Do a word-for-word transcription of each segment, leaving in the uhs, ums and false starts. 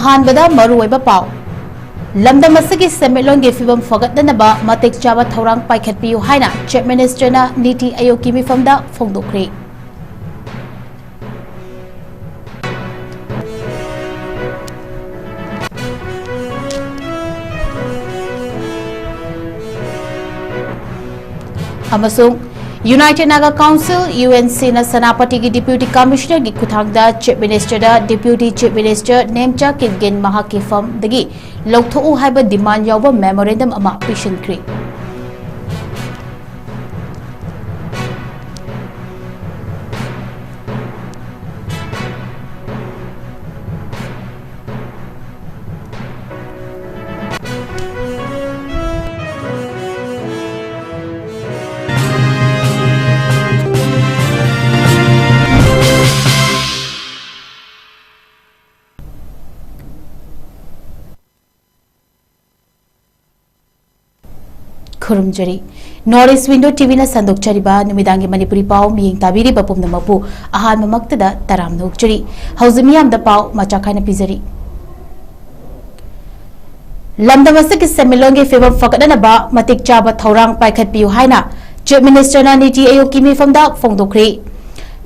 ꯑꯍꯥꯟꯕꯗ ꯃꯔꯨꯑꯣꯏꯕ ꯄꯥꯎ꯫ ꯂꯝꯗꯝ ꯑꯁꯤꯒꯤ ꯁꯦꯟꯃꯤꯠꯂꯣꯟꯒꯤ ꯐꯤꯕꯝ ꯐꯒꯠꯅꯅꯕ ꯃꯇꯤꯛ ꯆꯥꯕ ꯊꯧꯔꯥꯡ ꯄꯥꯏꯈꯠꯄꯤꯌꯨ ꯍꯥꯏꯅ Chief Minister ꯅ ꯅꯤꯇꯤ ꯑꯥꯌꯣꯒꯀꯤ ꯃꯤꯐꯝꯗ ꯐꯣꯡꯗꯣꯛꯈ꯭ꯔꯦ꯫ ꯑꯃꯁꯨꯡ United Naga Council, U N C ꯅ ꯁꯦꯅꯥꯄꯇꯤꯒꯤ Deputy Commissioner ꯒꯤ ꯈꯨꯠꯊꯥꯡꯗ Chief Minister ꯗ Deputy Chief Minister Nemcha Kipgen ꯃꯍꯥꯛꯀꯤ ꯐꯝꯗꯒꯤ ꯂꯧꯊꯣꯛꯎ ꯍꯥꯏꯕ demand ꯌꯥꯎꯕ memorandum ꯑꯃ ꯄꯤꯁꯤꯟꯈ꯭ꯔꯦ꯫ ꯈꯨꯔꯨꯝꯖꯔꯤ꯫ North East Window T V ꯅ ꯁꯟꯗꯣꯛꯆꯔꯤꯕ ꯅꯨꯃꯤꯗꯥꯡꯒꯤ ꯃꯅꯤꯄꯨꯔꯤ ꯄꯥꯎ ꯃꯤꯠꯌꯦꯡ ꯇꯥꯕꯤꯔꯤꯕ ꯄꯨꯝꯅꯃꯛꯄꯨ ꯑꯍꯥꯟꯕꯃꯛꯇꯗ ꯇꯔꯥꯝꯅ ꯑꯣꯛꯆꯔꯤ꯫ ꯍꯧꯖꯤꯛ ꯃꯤꯌꯥꯝꯗ ꯄꯥꯎ ꯃꯆꯥ ꯈꯥꯏꯅ ꯄꯤꯖꯔꯤ꯫ ꯂꯝꯗꯝ ꯑꯁꯤꯒꯤ ꯁꯦꯟꯃꯤꯠꯂꯣꯟꯒꯤ ꯐꯤꯕꯝ ꯐꯒꯠꯅꯅꯕ ꯃꯇꯤꯛ ꯆꯥꯕ ꯊꯧꯔꯥꯡ ꯄꯥꯏꯈꯠꯄꯤꯌꯨ ꯍꯥꯏꯅ Chief Minister ꯅ ꯅꯤꯇꯤ ꯑꯥꯌꯣꯒꯀꯤ ꯃꯤꯐꯝꯗ ꯐꯣꯡꯗꯣꯛꯈ꯭ꯔꯦ꯫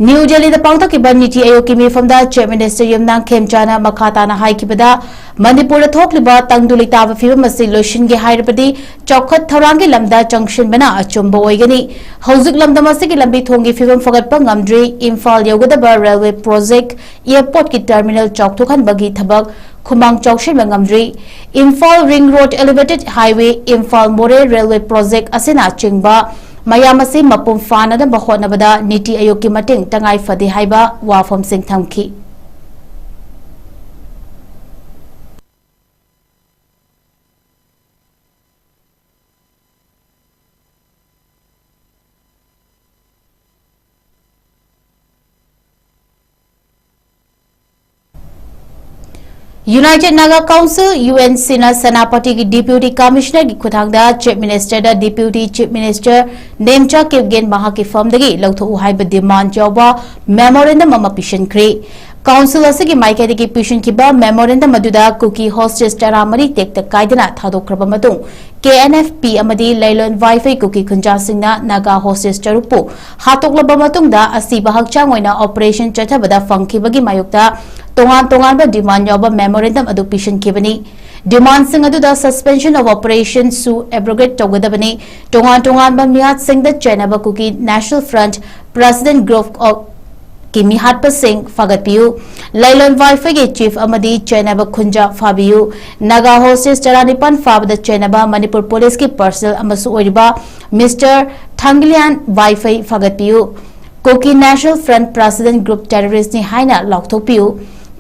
ꯅ꯭ꯌꯨ ꯗꯦꯜꯂꯤꯗ ꯄꯥꯡꯊꯣꯛꯈꯤꯕ ꯅꯤꯇꯤ ꯑꯥꯌꯣꯒꯀꯤ ꯃꯤꯐꯝꯗ Chief Minister ꯌꯨꯝꯅꯥꯝ ꯈꯦꯝꯆꯥꯅ ꯃꯈꯥ ꯇꯥꯅ ꯍꯥꯏꯈꯤꯕꯗ, ꯃꯅꯤꯄꯨꯔꯗ ꯊꯣꯛꯂꯤꯕ ꯇꯪꯗꯨ ꯂꯩꯇꯥꯕ ꯐꯤꯕꯝ ꯑꯁꯤ ꯂꯣꯏꯁꯤꯟꯒꯦ ꯍꯥꯏꯔꯕꯗꯤ ꯆꯥꯎꯈꯠ ꯊꯧꯔꯥꯡꯒꯤ ꯂꯝꯗ ꯆꯪꯁꯤꯟꯕꯅ ꯑꯆꯨꯝꯕ ꯑꯣꯏꯒꯅꯤ꯫ ꯍꯧꯖꯤꯛ ꯂꯝꯗꯝ ꯑꯁꯤꯒꯤ ꯂꯝꯕꯤ ꯊꯣꯡꯒꯤ ꯐꯤꯕꯝ ꯐꯒꯠꯄ ꯉꯝꯗ꯭ꯔꯤ꯫ ꯏꯝꯐꯥꯜ ꯌꯧꯒꯗꯕ railway project, airport ꯀꯤ terminal ꯆꯥꯎꯊꯣꯛꯍꯟꯕꯒꯤ ꯊꯕꯛ ꯈꯨꯃꯥꯡ ꯆꯥꯎꯁꯤꯟꯕ ꯉꯝꯗ꯭ꯔꯤ꯫ Imphal Ring Road, Elevated Highway, Imphal ꯃꯣꯔꯦ railway project ꯑꯁꯤꯅꯆꯤꯡꯕ ꯃꯌꯥꯝ ꯑꯁꯤ ꯃꯄꯨꯡ ꯐꯥꯅꯅꯕ ꯍꯣꯠꯅꯕꯗ ꯅꯤꯇꯤ ꯑꯥꯌꯣꯒꯀꯤ ꯃꯇꯦꯡ ꯇꯉꯥꯏ ꯐꯗꯦ ꯍꯥꯏꯕ ꯋꯥꯐꯝꯁꯤꯡ ꯊꯝꯈꯤ꯫ United Naga Council, U N C ꯅ ꯁꯦꯅꯥꯄꯇꯤꯒꯤ Deputy Commissioner ꯒꯤ ꯈꯨꯠꯊꯥꯡꯗ Chief Minister ꯗ Deputy Chief Minister Nemcha Kipgen ꯃꯍꯥꯛꯀꯤ ꯐꯝꯗꯒꯤ ꯂꯧꯊꯣꯛꯎ ꯍꯥꯏꯕ demand ꯌꯥꯎꯕ memorandum ꯑꯃ ꯄꯤꯁꯤꯟꯈ꯭ꯔꯦ꯫ Council ꯑꯁꯤꯒꯤ ꯃꯥꯏꯀꯩꯗꯒꯤ ꯄꯤꯁꯤꯟꯈꯤꯕ memorandum ꯑꯗꯨꯗ ꯀꯨꯀꯤ hostage ꯇꯔꯥꯃꯔꯤ ꯇꯦꯛꯇ ꯀꯥꯏꯗꯅ ꯊꯥꯗꯣꯛꯈ꯭ꯔꯕ ꯃꯇꯨꯡ, K N F P ꯑꯃꯗꯤ ꯂꯩꯂꯣꯟ ꯋꯥꯏꯐꯩ ꯀꯨꯀꯤ ꯈꯨꯟꯖꯥꯁꯤꯡꯅ ꯅꯥꯒꯥ hostage ꯇꯔꯨꯛꯄꯨ ꯍꯥꯠꯇꯣꯛꯂꯕ ꯃꯇꯨꯡꯗ ꯑꯁꯤꯕ ꯍꯛꯆꯥꯡ ꯑꯣꯏꯅ operation ꯆꯠꯊꯕꯗ ꯐꯪꯈꯤꯕꯒꯤ ꯃꯥꯌꯣꯛꯇ ꯇꯣꯉꯥꯟ ꯇꯣꯉꯥꯟꯕ demand ꯌꯥꯎꯕ memorandum ꯑꯗꯨ ꯄꯤꯁꯤꯟꯈꯤꯕꯅꯤ꯫ Demandꯁꯤꯡ ꯑꯗꯨꯗ suspension of operation ꯁꯨ abrogate ꯇꯧꯒꯗꯕꯅꯤ꯫ ꯇꯣꯉꯥꯟ ꯇꯣꯉꯥꯟꯕ ꯃꯤꯍꯥꯠꯁꯤꯡꯗ ꯆꯦꯟꯅꯕ Kuki National Front President Group of ꯀꯤ ꯃꯤꯍꯥꯠꯄꯁꯤꯡ ꯐꯥꯒꯠꯄꯤꯌꯨ꯫ ꯂꯩꯂꯣꯟ ꯋꯥꯏꯐꯩꯒꯤ chief ꯑꯃꯗꯤ ꯆꯦꯟꯅꯕ ꯈꯨꯟꯖꯥ ꯐꯥꯕꯤꯌꯨ꯫ ꯅꯥꯒꯥ hostage ꯇꯔꯥꯅꯤꯄꯥꯟ ꯐꯥꯕꯗ ꯆꯦꯟꯅꯕ ꯃꯅꯤꯄꯨꯔ policeꯀꯤ personnel ꯑꯃꯁꯨ ꯑꯣꯏꯔꯤꯕ Mister ꯊꯥꯡꯒꯂꯤꯌꯥꯟ ꯋꯥꯏꯐꯩ ꯐꯥꯒꯠꯄꯤꯌꯨ꯫ Kuki National Front President Group terroristꯅꯤ ꯍꯥꯏꯅ ꯂꯥꯎꯊꯣꯛꯄꯤꯌꯨ꯫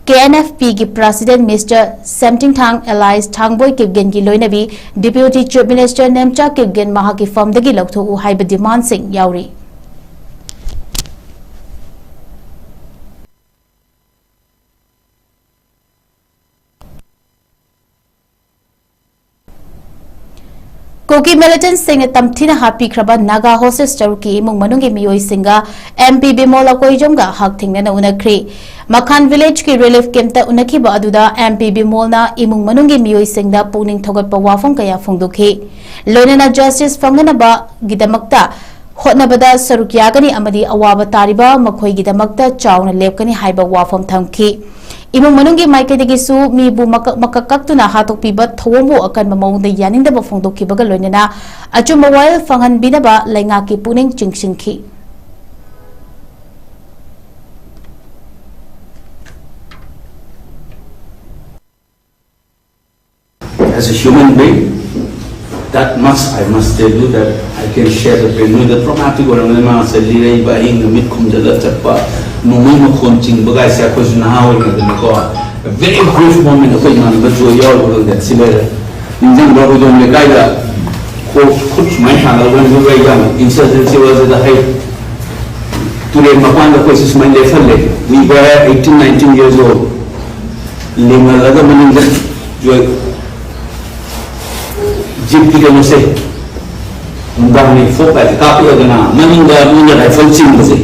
K N F Pꯒꯤ President Mister ꯁꯦꯝꯊꯤꯡꯊꯥꯡ alias ꯊꯥꯡꯕꯣꯏ ꯀꯤꯞꯒꯦꯟꯒꯤ ꯂꯣꯏꯅꯕꯤ Deputy Chief Minister Nemcha Kipgen ꯃꯍꯥꯛꯀꯤ firmꯗꯒꯤ ꯂꯧꯊꯣꯛꯎ ꯍꯥꯏꯕ demandꯁꯤꯡ ꯌꯥꯎꯔꯤ꯫ ꯀꯨꯀꯤ militantꯁꯤꯡꯅ ꯇꯝꯊꯤꯅ ꯍꯥꯠꯄꯤꯈ꯭ꯔꯕ ꯅꯥꯒꯥ hostage ꯇꯔꯨꯛꯀꯤ ꯏꯃꯨꯡ ꯃꯅꯨꯡꯒꯤ ꯃꯤꯑꯣꯏꯁꯤꯡꯒ M P ꯕꯤꯃꯣꯜ ꯑꯀꯣꯏꯖꯝꯒ ꯍꯛꯊꯦꯡꯅꯅ ꯎꯅꯈ꯭ꯔꯤ꯫ ꯃꯈꯥꯟ villageꯀꯤ relief campꯇ ꯎꯅꯈꯤꯕ ꯑꯗꯨꯗ M P ꯕꯤꯃꯣꯜꯅ ꯏꯃꯨꯡ ꯃꯅꯨꯡꯒꯤ ꯃꯤꯑꯣꯏꯁꯤꯡꯗ ꯄꯨꯛꯅꯤꯡ ꯊꯧꯒꯠꯄ ꯋꯥꯐꯝ ꯀꯌꯥ ꯐꯣꯡꯗꯣꯛꯈꯤ꯫ ꯂꯣꯏꯅꯅ justice ꯐꯪꯅꯅꯕꯒꯤꯗꯃꯛꯇ ꯍꯣꯠꯅꯕꯗ ꯁꯔꯨꯛ ꯌꯥꯒꯅꯤ ꯑꯃꯗꯤ ꯑꯋꯥꯕ ꯇꯥꯔꯤꯕ ꯃꯈꯣꯏꯒꯤꯗꯃꯛꯇ ꯆꯥꯎꯅ ꯂꯦꯞꯀꯅꯤ ꯍꯥꯏꯕ ꯋꯥꯐꯝ ꯊꯝꯈꯤ꯫ ꯏꯃꯨꯡ ꯃꯅꯨꯡꯒꯤ ꯃꯥꯏꯀꯩꯗꯒꯤꯁꯨ ꯃꯤꯕꯨ ꯃꯀꯛ ꯃꯀꯛ ꯀꯛꯇꯨꯅ ꯍꯥꯠꯇꯣꯛꯄꯤꯕ ꯊꯧꯑꯣꯡꯕꯨ ꯑꯀꯟꯕ ꯃꯑꯣꯡꯗ ꯌꯥꯅꯤꯡꯗꯕ ꯐꯣꯡꯗꯣꯛꯈꯤꯕꯒ ꯂꯣꯏꯅꯅ ꯑꯆꯨꯝꯕ ꯋꯥꯌꯦꯜ ꯐꯪꯍꯟꯕꯤꯅꯕ ꯂꯩꯉꯥꯛꯀꯤ ꯄꯨꯛꯅꯤꯡ ꯆꯤꯡꯁꯤꯟꯈꯤ꯫ As a human being, that much I must tell you that I can share the pain. ꯅꯣꯏꯗ traumatic ꯑꯣꯏꯔꯝꯒꯅꯤ, ꯃꯥꯁꯦ ꯂꯤꯔꯩꯕ, ꯑꯍꯤꯡ ꯅꯨꯃꯤꯠ ꯈꯨꯝꯖꯤꯜꯂ ꯆꯠꯄ, ꯅꯣꯡꯃꯩ ꯃꯈꯣꯟ ꯆꯤꯡꯕ ꯒꯥꯏꯁꯦ ꯑꯩꯈꯣꯏꯁꯨ ꯅꯍꯥ ꯑꯣꯏꯔꯤꯉꯩꯗꯅꯀꯣ, a very brief moment, ꯑꯩꯈꯣꯏ ꯏꯃꯥꯟꯅꯕ ꯖꯣꯏ ꯌꯥꯎꯔꯤꯕ ꯈꯪꯗꯦ, ꯁꯤ ꯂꯩꯔꯦ꯫ ꯅꯤꯡꯁꯤꯡꯕ꯭ꯔꯥ? ꯍꯣꯏꯗꯣꯝ ꯂꯩꯀꯥꯏꯗ ꯈꯣ-, ꯈꯨꯠ ꯁꯨꯃꯥꯏꯅ ꯊꯥꯡꯒꯠꯂꯒ ꯌꯨꯝ ꯂꯩ ꯌꯥꯝ insurgency ꯋꯥꯁꯤꯗ ꯍꯩ ꯇꯨꯔꯦꯜ ꯃꯄꯥꯟꯗ ꯑꯩꯈꯣꯏꯁꯦ ꯁꯨꯃꯥꯏꯅ ꯂꯦꯞꯍꯜꯂꯦ꯫ We were eighteen, nineteen years old. ꯂꯦꯡꯍꯜꯂꯒ ꯃꯅꯤꯡꯗ ꯖꯣꯏ ꯖꯤꯞꯀꯤ ꯀꯩꯅꯣꯁꯦ, ꯅꯨꯡꯗꯥꯡꯒꯤ ꯐꯣꯛ ꯂꯥꯏꯠꯁꯦ ꯀꯥꯞꯄꯛꯑꯦꯗꯅ, ꯃꯅꯤꯡꯗ ꯃꯤꯅ rifle ꯆꯤꯡꯕꯁꯦ,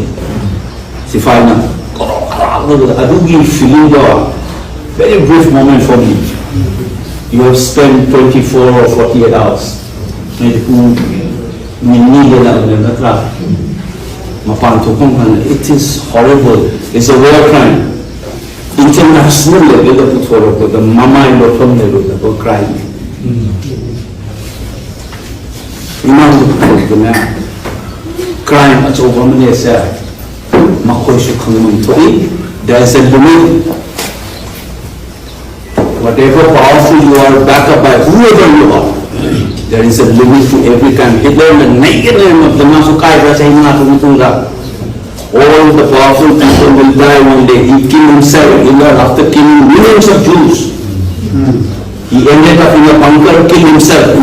ꯁꯤꯐꯥꯏꯅ ꯀꯣꯔꯣꯛ ꯀꯣꯔꯣꯛ ꯑꯗꯨꯒꯤ feelingꯗꯣ, very brief moment for me. You have spent twenty-four or forty-eight hours. ꯅꯣꯏꯗꯤ ꯄꯨꯡ ꯅꯤꯅꯤ ꯍꯦꯜꯂꯕꯅꯦ ꯅꯠꯇ꯭ꯔꯥ? ꯃꯄꯥꯟ ꯊꯣꯛꯐꯝ ꯈꯪꯗꯦ. It is horrible. It's a war crime. International levelꯗ ꯄꯨꯊꯣꯔꯛꯄꯗ ꯃꯃꯥꯏ ꯂꯣꯠꯐꯝ ꯂꯩꯔꯣꯏꯗꯕ crime. ꯏꯃꯥꯡꯗ ꯄꯨꯊꯣꯔꯛꯄꯅꯦ. Crime ꯑꯆꯧꯕ ꯑꯃꯅꯦ ꯁꯦ. ꯃꯈꯣꯏꯁꯨ ꯈꯪꯐꯝ ꯊꯣꯛꯏ. There is a limit. Whatever powerful you are, backed up by whoever you are, there is a limit to every crime. Hitlerꯅ ꯅꯩꯒꯦ ꯅꯩꯔꯝꯕꯗ ꯃꯥꯁꯨ ꯀꯥꯏꯕ꯭ꯔꯥ ꯆꯍꯤ ꯃꯉꯥ ꯇꯔꯨꯛ ꯃꯇꯨꯡꯗ? All the powerful people will die one day. He killed himself. Hitler, after killing millions of Jews, he ended up in a bunker, killed himself.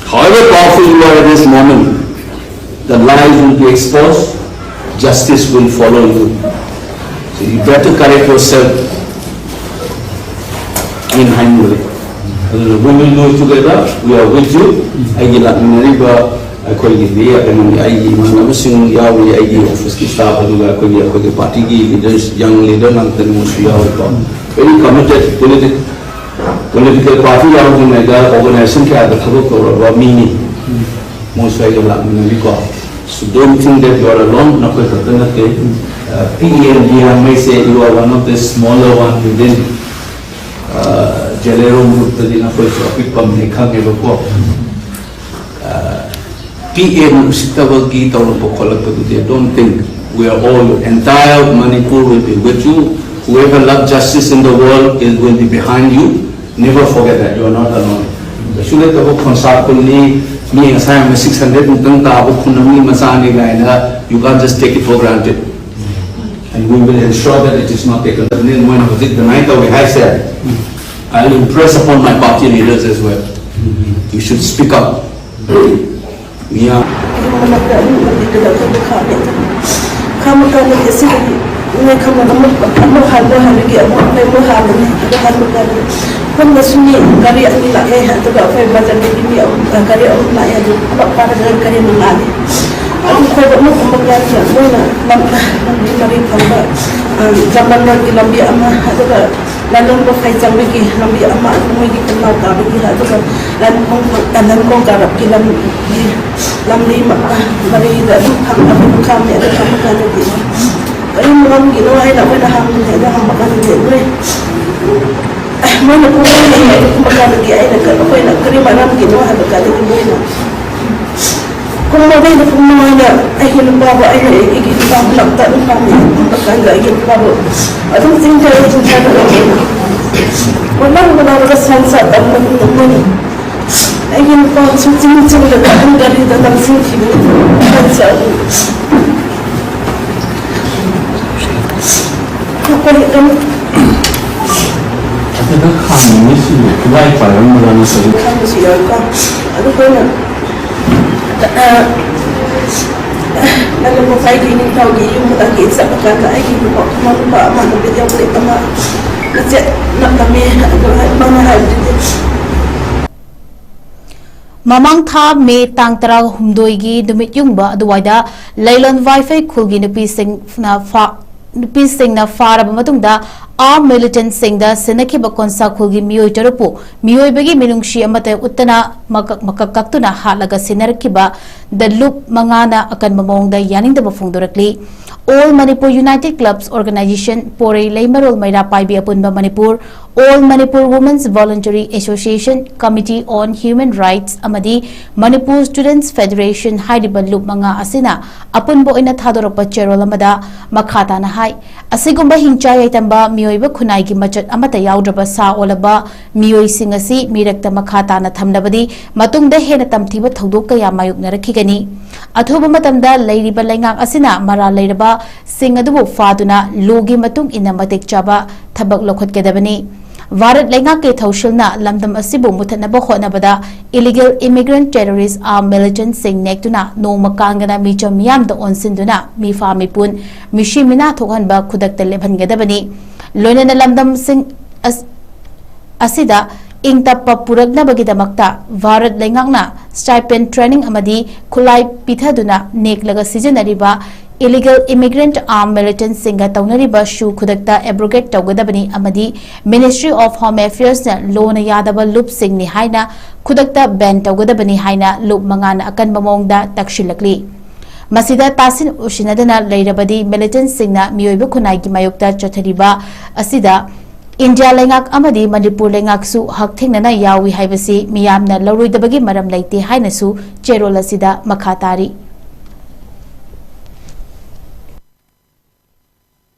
However powerful you are at this moment, the lies will be exposed, justice will follow you. So you better correct yourself in Hungary. ꯑꯗꯨꯅ we will do it together, we are with you. ꯑꯩꯒꯤ ꯂꯥꯛꯃꯤꯟꯅꯔꯤꯕ ꯑꯩꯈꯣꯏꯒꯤꯗꯤ ꯀꯩꯅꯣꯒꯤ ꯑꯩꯒꯤ ꯏꯃꯥꯟꯅꯕꯁꯤꯡ ꯌꯥꯎꯔꯤ, ꯑꯩꯒꯤ officeꯀꯤ staff, ꯑꯗꯨꯒ ꯑꯩꯈꯣꯏꯒꯤ ꯑꯩꯈꯣꯏꯒꯤ partyꯒꯤ leaders, young leader ꯉꯥꯛꯇꯅꯤ, ꯃꯣꯏꯁꯨ ꯌꯥꯎꯔꯤꯀꯣ. Very committed, politi- political party ꯌꯥꯎꯗ꯭ꯔꯤꯉꯩꯗ organization ꯀꯌꯥꯗ ꯊꯕꯛ ꯇꯧꯔꯕ ꯃꯤꯅꯤ꯫ ꯃꯣꯏꯁꯨ ꯑꯩꯒ ꯂꯥꯛꯃꯤꯟꯅꯔꯤꯀꯣ. So don't think that you are alone. ꯅꯈꯣꯏ ꯈꯛꯇ ꯅꯠꯇꯦ. ꯄꯤꯛꯏ ꯍꯥꯏꯁꯦ, you are one of the smaller one within ꯖꯦꯂꯦꯔꯣꯡ groupꯇꯗꯤ ꯅꯈꯣꯏꯁꯨ ꯑꯄꯤꯛꯄ ꯑꯃꯅꯤ ꯈꯪꯉꯦꯕꯀꯣ. ꯄꯤꯛꯑꯦꯅ ꯎꯁꯤꯠꯇꯕꯒꯤ ꯇꯧꯔꯛꯄ ꯈꯣꯠꯂꯛꯄꯗꯨꯗꯤ, I don't think. We are all, entire Manipur will be with you. Whoever love justice in the world is, will be behind you. Never forget that you are not alone. ꯀꯩꯁꯨ ꯂꯩꯇꯕ ꯈꯣꯟꯁꯥ ꯈꯨꯜꯅꯤ, ꯃꯤ ꯉꯁꯥꯏ ꯑꯃ six hundred ꯃꯨꯛꯇꯪ ꯇꯥꯕ ꯈꯨꯟ ꯑꯃꯒꯤ ꯃꯆꯥꯅꯤ ꯀꯥꯏꯅ, you can't just take it for granted. And we will ensure that it is not taken. ꯃꯣꯏꯅ ꯍꯧꯖꯤꯛ deny ꯇꯧꯔꯤ ꯍꯥꯏꯁꯦ, I will impress upon my party leaders as well. You should speak up. ꯃꯤꯌꯥꯝ ꯃꯅꯥꯛꯇ ꯑꯗꯨꯝ ꯂꯩꯒꯗꯕ ꯃꯈꯥꯅꯦ꯫ ꯈꯥ ꯃꯈꯥꯗꯒꯤ ꯑꯁꯤꯗꯒꯤ ꯅꯣꯏ ꯈꯪꯅ ꯑꯃꯨꯛ ꯑꯃꯨꯛ ꯍꯥꯟꯕ ꯍꯥꯟꯕꯒꯤ ꯑꯃꯨꯛ ꯑꯩꯈꯣꯏ ꯑꯃꯨꯛ ꯍꯥꯟꯕꯅꯤ꯫ ꯑꯗꯨ ꯍꯥꯟꯕ ꯀꯥꯟꯗ ꯁꯣꯝꯗꯁꯨ ꯃꯤ ꯒꯥꯔꯤ ꯑꯅꯤ ꯂꯥꯛꯑꯦ, ꯑꯗꯨꯒ ꯑꯩꯈꯣꯏ ꯕꯖꯥꯔꯗꯒꯤ ꯃꯤ ꯑꯍꯨꯝ, ꯒꯥꯔꯤ ꯑꯍꯨꯝ ꯂꯥꯛꯑꯦ꯫ ꯑꯗꯨ ꯄꯨꯂꯞ ꯄꯥꯔꯒ ꯒꯥꯔꯤ ꯃꯉꯥꯅꯤ꯫ ꯑꯗꯨ ꯑꯩꯈꯣꯏ ꯑꯃꯨꯛ ꯀꯨꯝꯕ ꯀꯥꯟꯗ ꯃꯣꯏꯅ ꯂꯝ ꯂꯝꯕꯤ ꯃꯔꯤ ꯐꯪꯕ ꯖꯃꯟꯒꯤ ꯂꯝꯕꯤ ꯑꯃ, ꯑꯗꯨꯒ ꯂꯥꯂꯣꯡꯕ ꯐꯩꯖꯝꯒꯤ ꯂꯝꯕꯤ ꯑꯃ, ꯑꯗꯨꯒ ꯃꯣꯏꯒꯤ ꯈꯨꯟꯅꯥꯎ ꯀꯥꯕꯒꯤ, ꯑꯗꯨꯒ ꯂꯟꯀꯣꯡ, ꯂꯟꯀꯣꯡ ꯀꯥꯔꯞꯀꯤ ꯂꯝꯕꯤ, ꯂꯝꯕꯤ ꯃ-, ꯃꯔꯤꯗ ꯑꯗꯨꯝ ꯐꯝ-, ꯑꯗꯨꯝ ꯈꯥꯝꯃꯦ꯫ ꯑꯗꯨ ꯈꯥꯝꯕ ꯀꯥꯟꯗꯗꯤ ꯀꯔꯤ ꯃꯔꯝꯒꯤꯅꯣ ꯍꯥꯏꯅ ꯑꯩꯈꯣꯏꯅ ꯍꯪꯕꯅꯦ꯫ ꯑꯗꯨ ꯍꯪꯕ ꯀꯥꯟꯗꯗꯤ ꯃꯣꯏ, ꯃꯣꯏꯅ ꯈꯨꯝꯕ ꯀꯥꯟꯗꯗꯤ ꯑꯩꯅ ꯀ-, ꯑꯩꯈꯣꯏꯅ ꯀꯔꯤ ꯃꯔꯝꯒꯤꯅꯣ ꯍꯥꯏꯕ ꯀꯥꯟꯗꯗꯤ ꯃꯣꯏꯅ ꯀꯨꯝꯃꯣ, ꯑꯩꯅ ꯀꯨꯝꯃꯣ ꯍꯥꯏꯅ ꯑꯩꯒꯤ ꯅꯨꯄꯥꯕꯨ, ꯑꯩꯅ ꯑꯩꯒꯤ ꯅꯨꯄꯥꯕꯨ ꯂꯝꯇ ꯑꯗꯨꯝ ꯄꯥꯝꯃꯤ꯫ ꯀꯨꯝꯕ ꯀꯥꯟꯗ ꯑꯩꯒꯤ ꯅꯨꯄꯥꯕꯨ ꯑꯗꯨꯝ ꯆꯤꯡꯊꯔ ꯆꯤꯡꯊꯔꯒ ꯂꯩꯌꯦ꯫ ꯋꯥꯅ ꯋꯥꯅꯔꯒ ꯁꯟ ꯁꯥ ꯇꯝꯕ ꯃꯇꯝꯗꯅꯤ꯫ ꯑꯩꯒꯤ ꯅꯨꯄꯥꯁꯨ ꯆꯤꯡ ꯆꯤꯡꯗ ꯑꯗꯨꯝ ꯒꯥꯔꯤꯗ ꯅꯝꯁꯤꯟꯈꯤꯕꯅꯤ꯫ ꯁꯟ ꯁꯥ ꯑꯗꯨꯝ ꯑꯩꯈꯣꯏ ꯑꯗꯨꯝ ꯑꯗꯨꯗ ꯈꯥꯝꯃꯤꯁꯤ ꯈꯨꯠꯂꯥꯏ ꯄꯥꯏꯔꯝꯕ꯭ꯔꯥ ꯅꯠꯇ꯭ꯔꯒ? ꯈꯪꯕꯁꯨ ꯌꯥꯎꯏꯀꯣ꯫ ꯑꯗꯨ ꯑꯩꯈꯣꯏꯅ, ꯑ, ꯅꯪꯅ ꯉꯁꯥꯏꯒꯤ ꯅꯤꯡꯊꯧꯒꯤ ꯌꯨꯝꯗꯒꯤ ꯆꯠꯂꯀꯥꯟꯗ ꯑꯩꯒꯤ ꯅꯨꯄꯥ, ꯅꯨꯄꯥ ꯑꯃ ꯅꯨꯄꯤ ꯌꯥꯎꯔꯦ ꯑꯃ ꯃꯆꯦꯠ ꯅꯞꯄꯝꯃꯦ꯫ ꯑꯗꯨ ꯃꯥꯅ ꯍꯥꯏꯕꯗꯨꯗꯤ ꯃꯃꯥꯡ ꯊꯥ ꯃꯦ ꯇꯥꯡ ꯇꯔꯥꯍꯨꯝꯗꯣꯏꯒꯤ ꯅꯨꯃꯤꯠ ꯌꯨꯡꯕ ꯑꯗꯨꯋꯥꯏꯗ ꯂꯩꯂꯣꯟ ꯋꯥꯏꯐꯩ ꯈꯨꯜꯒꯤ ꯅꯨꯄꯤꯁꯤꯡꯅ ꯐꯥ-, ꯅꯨꯄꯤꯁꯤꯡꯅ ꯐꯥꯔꯕ ꯃꯇꯨꯡꯗ ꯑꯥꯔꯝ ꯃꯤꯂꯤꯇꯦꯟꯠꯁꯤꯡꯗ ꯁꯤꯟꯅꯈꯤꯕ ꯀꯣꯟꯁꯥ ꯈꯨꯜꯒꯤ ꯃꯤꯑꯣꯏ ꯇꯔꯨꯛꯄꯨ ꯃꯤꯑꯣꯏꯕꯒꯤ ꯃꯤꯅꯨꯡꯁꯤ ꯑꯃꯠꯇ ꯎꯠꯇꯅ ꯃꯀꯛ ꯃꯀꯛ ꯀꯛꯇꯨꯅ ꯍꯥꯠꯂꯒ ꯁꯤꯟꯅꯔꯛꯈꯤꯕꯗ ꯂꯨꯞ ꯃꯉꯥꯅ ꯑꯀꯟꯕ ꯃꯑꯣꯡꯗ ꯌꯥꯅꯤꯡꯗꯕ ꯐꯣꯡꯗꯣꯔꯛꯂꯤ꯫ All Manipur United Clubs Organization, ꯄꯣꯔꯩ ꯂꯩꯃꯔꯣꯜ ꯃꯩꯔꯥ ꯄꯥꯏꯕꯤ ꯑꯄꯨꯟꯕ Manipur, All Manipur Women's Voluntary Association, Committee on Human Rights ꯑꯃꯗꯤ Manipur Students Federation ꯍꯥꯏꯔꯤꯕ ꯂꯨꯞ ꯃꯉꯥ ꯑꯁꯤꯅ ꯑꯄꯨꯟꯕ ꯑꯣꯏꯅ ꯊꯥꯗꯣꯔꯛꯄ ꯆꯦꯔꯣꯜ ꯑꯃꯗ ꯃꯈꯥ ꯇꯥꯅ ꯍꯥꯏ, ꯑꯁꯤꯒꯨꯝꯕ ꯍꯤꯡꯆꯥ ꯌꯥꯏꯇꯝꯕ ꯃꯤꯑꯣꯏꯕ ꯈꯨꯟꯅꯥꯏꯒꯤ ꯃꯆꯠ ꯑꯃꯠꯇ ꯌꯥꯎꯗ꯭ꯔꯕ ꯁꯥ ꯑꯣꯜꯂꯕ ꯃꯤꯑꯣꯏꯁꯤꯡ ꯑꯁꯤ ꯃꯤꯔꯛꯇ ꯃꯈꯥ ꯇꯥꯅ ꯊꯝꯂꯕꯗꯤ ꯃꯇꯨꯡꯗ ꯍꯦꯟꯅ ꯇꯝꯊꯤꯕ ꯊꯧꯗꯣꯛ ꯀꯌꯥ ꯃꯥꯌꯣꯛꯅꯔꯛꯈꯤꯒꯅꯤ꯫ ꯑꯊꯨꯕ ꯃꯇꯝꯗ ꯂꯩꯔꯤꯕ ꯂꯩꯉꯥꯛ ꯑꯁꯤꯅ ꯃꯔꯥꯜ ꯂꯩꯔꯕ ꯁꯤꯡ ꯑꯗꯨꯕꯨ ꯐꯥꯗꯨꯅ ꯂꯣꯒꯤ ꯃꯇꯨꯡ ꯏꯟꯅ ꯃꯇꯤꯛ ꯆꯥꯕ ꯊꯕꯛ ꯂꯧꯈꯠꯀꯗꯕꯅꯤ꯫ ꯚꯥꯔꯠ ꯂꯩꯉꯥꯛꯀꯤ ꯊꯧꯁꯤꯜꯅ ꯂꯝꯗꯝ ꯑꯁꯤꯕꯨ ꯃꯨꯊꯠꯅꯕ ꯍꯣꯠꯅꯕꯗ illegal immigrant terrorist armed militantꯁꯤꯡ ꯅꯦꯛꯇꯨꯅ ꯅꯣꯡꯃ ꯀꯥꯡꯒꯅ ꯃꯤꯆꯝ ꯃꯤꯌꯥꯝꯗ ꯑꯣꯟꯁꯤꯟꯗꯨꯅ ꯃꯤꯐꯥ ꯃꯤꯄꯨꯟ, ꯃꯤꯁꯤ ꯃꯤꯅꯥ ꯊꯣꯛꯍꯟꯕ ꯈꯨꯗꯛꯇ ꯂꯦꯞꯍꯟꯒꯗꯕꯅꯤ꯫ ꯂꯣꯏꯅꯅ ꯂꯝꯗꯝꯁꯤꯡ ꯑꯁ-, ꯑꯁꯤꯗ ꯏꯪ ꯇꯞꯄ ꯄꯨꯔꯛꯅꯕꯒꯤꯗꯃꯛꯇ ꯚꯥꯔꯠ ꯂꯩꯉꯥꯛꯅ stipend, training ꯑꯃꯗꯤ ꯈꯨꯠꯂꯥꯏ ꯄꯤꯊꯗꯨꯅ ꯅꯦꯛꯂꯒ ꯁꯤꯖꯤꯟꯅꯔꯤꯕ Illegal immigrant armed militantꯁꯤꯡꯒ ꯇꯧꯅꯔꯤꯕ ꯁꯨ ꯈꯨꯗꯛꯇ abrogate ꯇꯧꯒꯗꯕꯅꯤ ꯑꯃꯗꯤ Ministry of Home Affairsꯅ ꯂꯣꯅ ꯌꯥꯗꯕ ꯂꯨꯞꯁꯤꯡꯅꯤ ꯍꯥꯏꯅ ꯈꯨꯗꯛꯇ ban ꯇꯧꯒꯗꯕꯅꯤ ꯍꯥꯏꯅ ꯂꯨꯞ ꯃꯉꯥꯅ ꯑꯀꯟꯕ ꯃꯑꯣꯡꯗ ꯇꯛꯁꯤꯜꯂꯛꯂꯤ꯫ ꯃꯁꯤꯗ ꯇꯥꯁꯤꯟ ꯎꯁꯤꯟꯅꯗꯅ ꯂꯩꯔꯕꯗꯤ militantꯁꯤꯡꯅ ꯃꯤꯑꯣꯏꯕ ꯈꯨꯟꯅꯥꯏꯒꯤ ꯃꯥꯌꯣꯛꯇ ꯆꯠꯊꯔꯤꯕ ꯑꯁꯤꯗ ꯏꯟꯗꯤꯌꯥ ꯂꯩꯉꯥꯛ ꯑꯃꯗꯤ ꯃꯅꯤꯄꯨꯔ ꯂꯩꯉꯥꯛꯁꯨ ꯍꯛꯊꯦꯡꯅꯅ ꯌꯥꯎꯏ ꯍꯥꯏꯕꯁꯤ ꯃꯤꯌꯥꯝꯅ ꯂꯧꯔꯣꯏꯗꯕꯒꯤ ꯃꯔꯝ ꯂꯩꯇꯦ ꯍꯥꯏꯅꯁꯨ ꯆꯦꯔꯣꯜ ꯑꯁꯤꯗ ꯃꯈꯥ ꯇꯥꯔꯤ꯫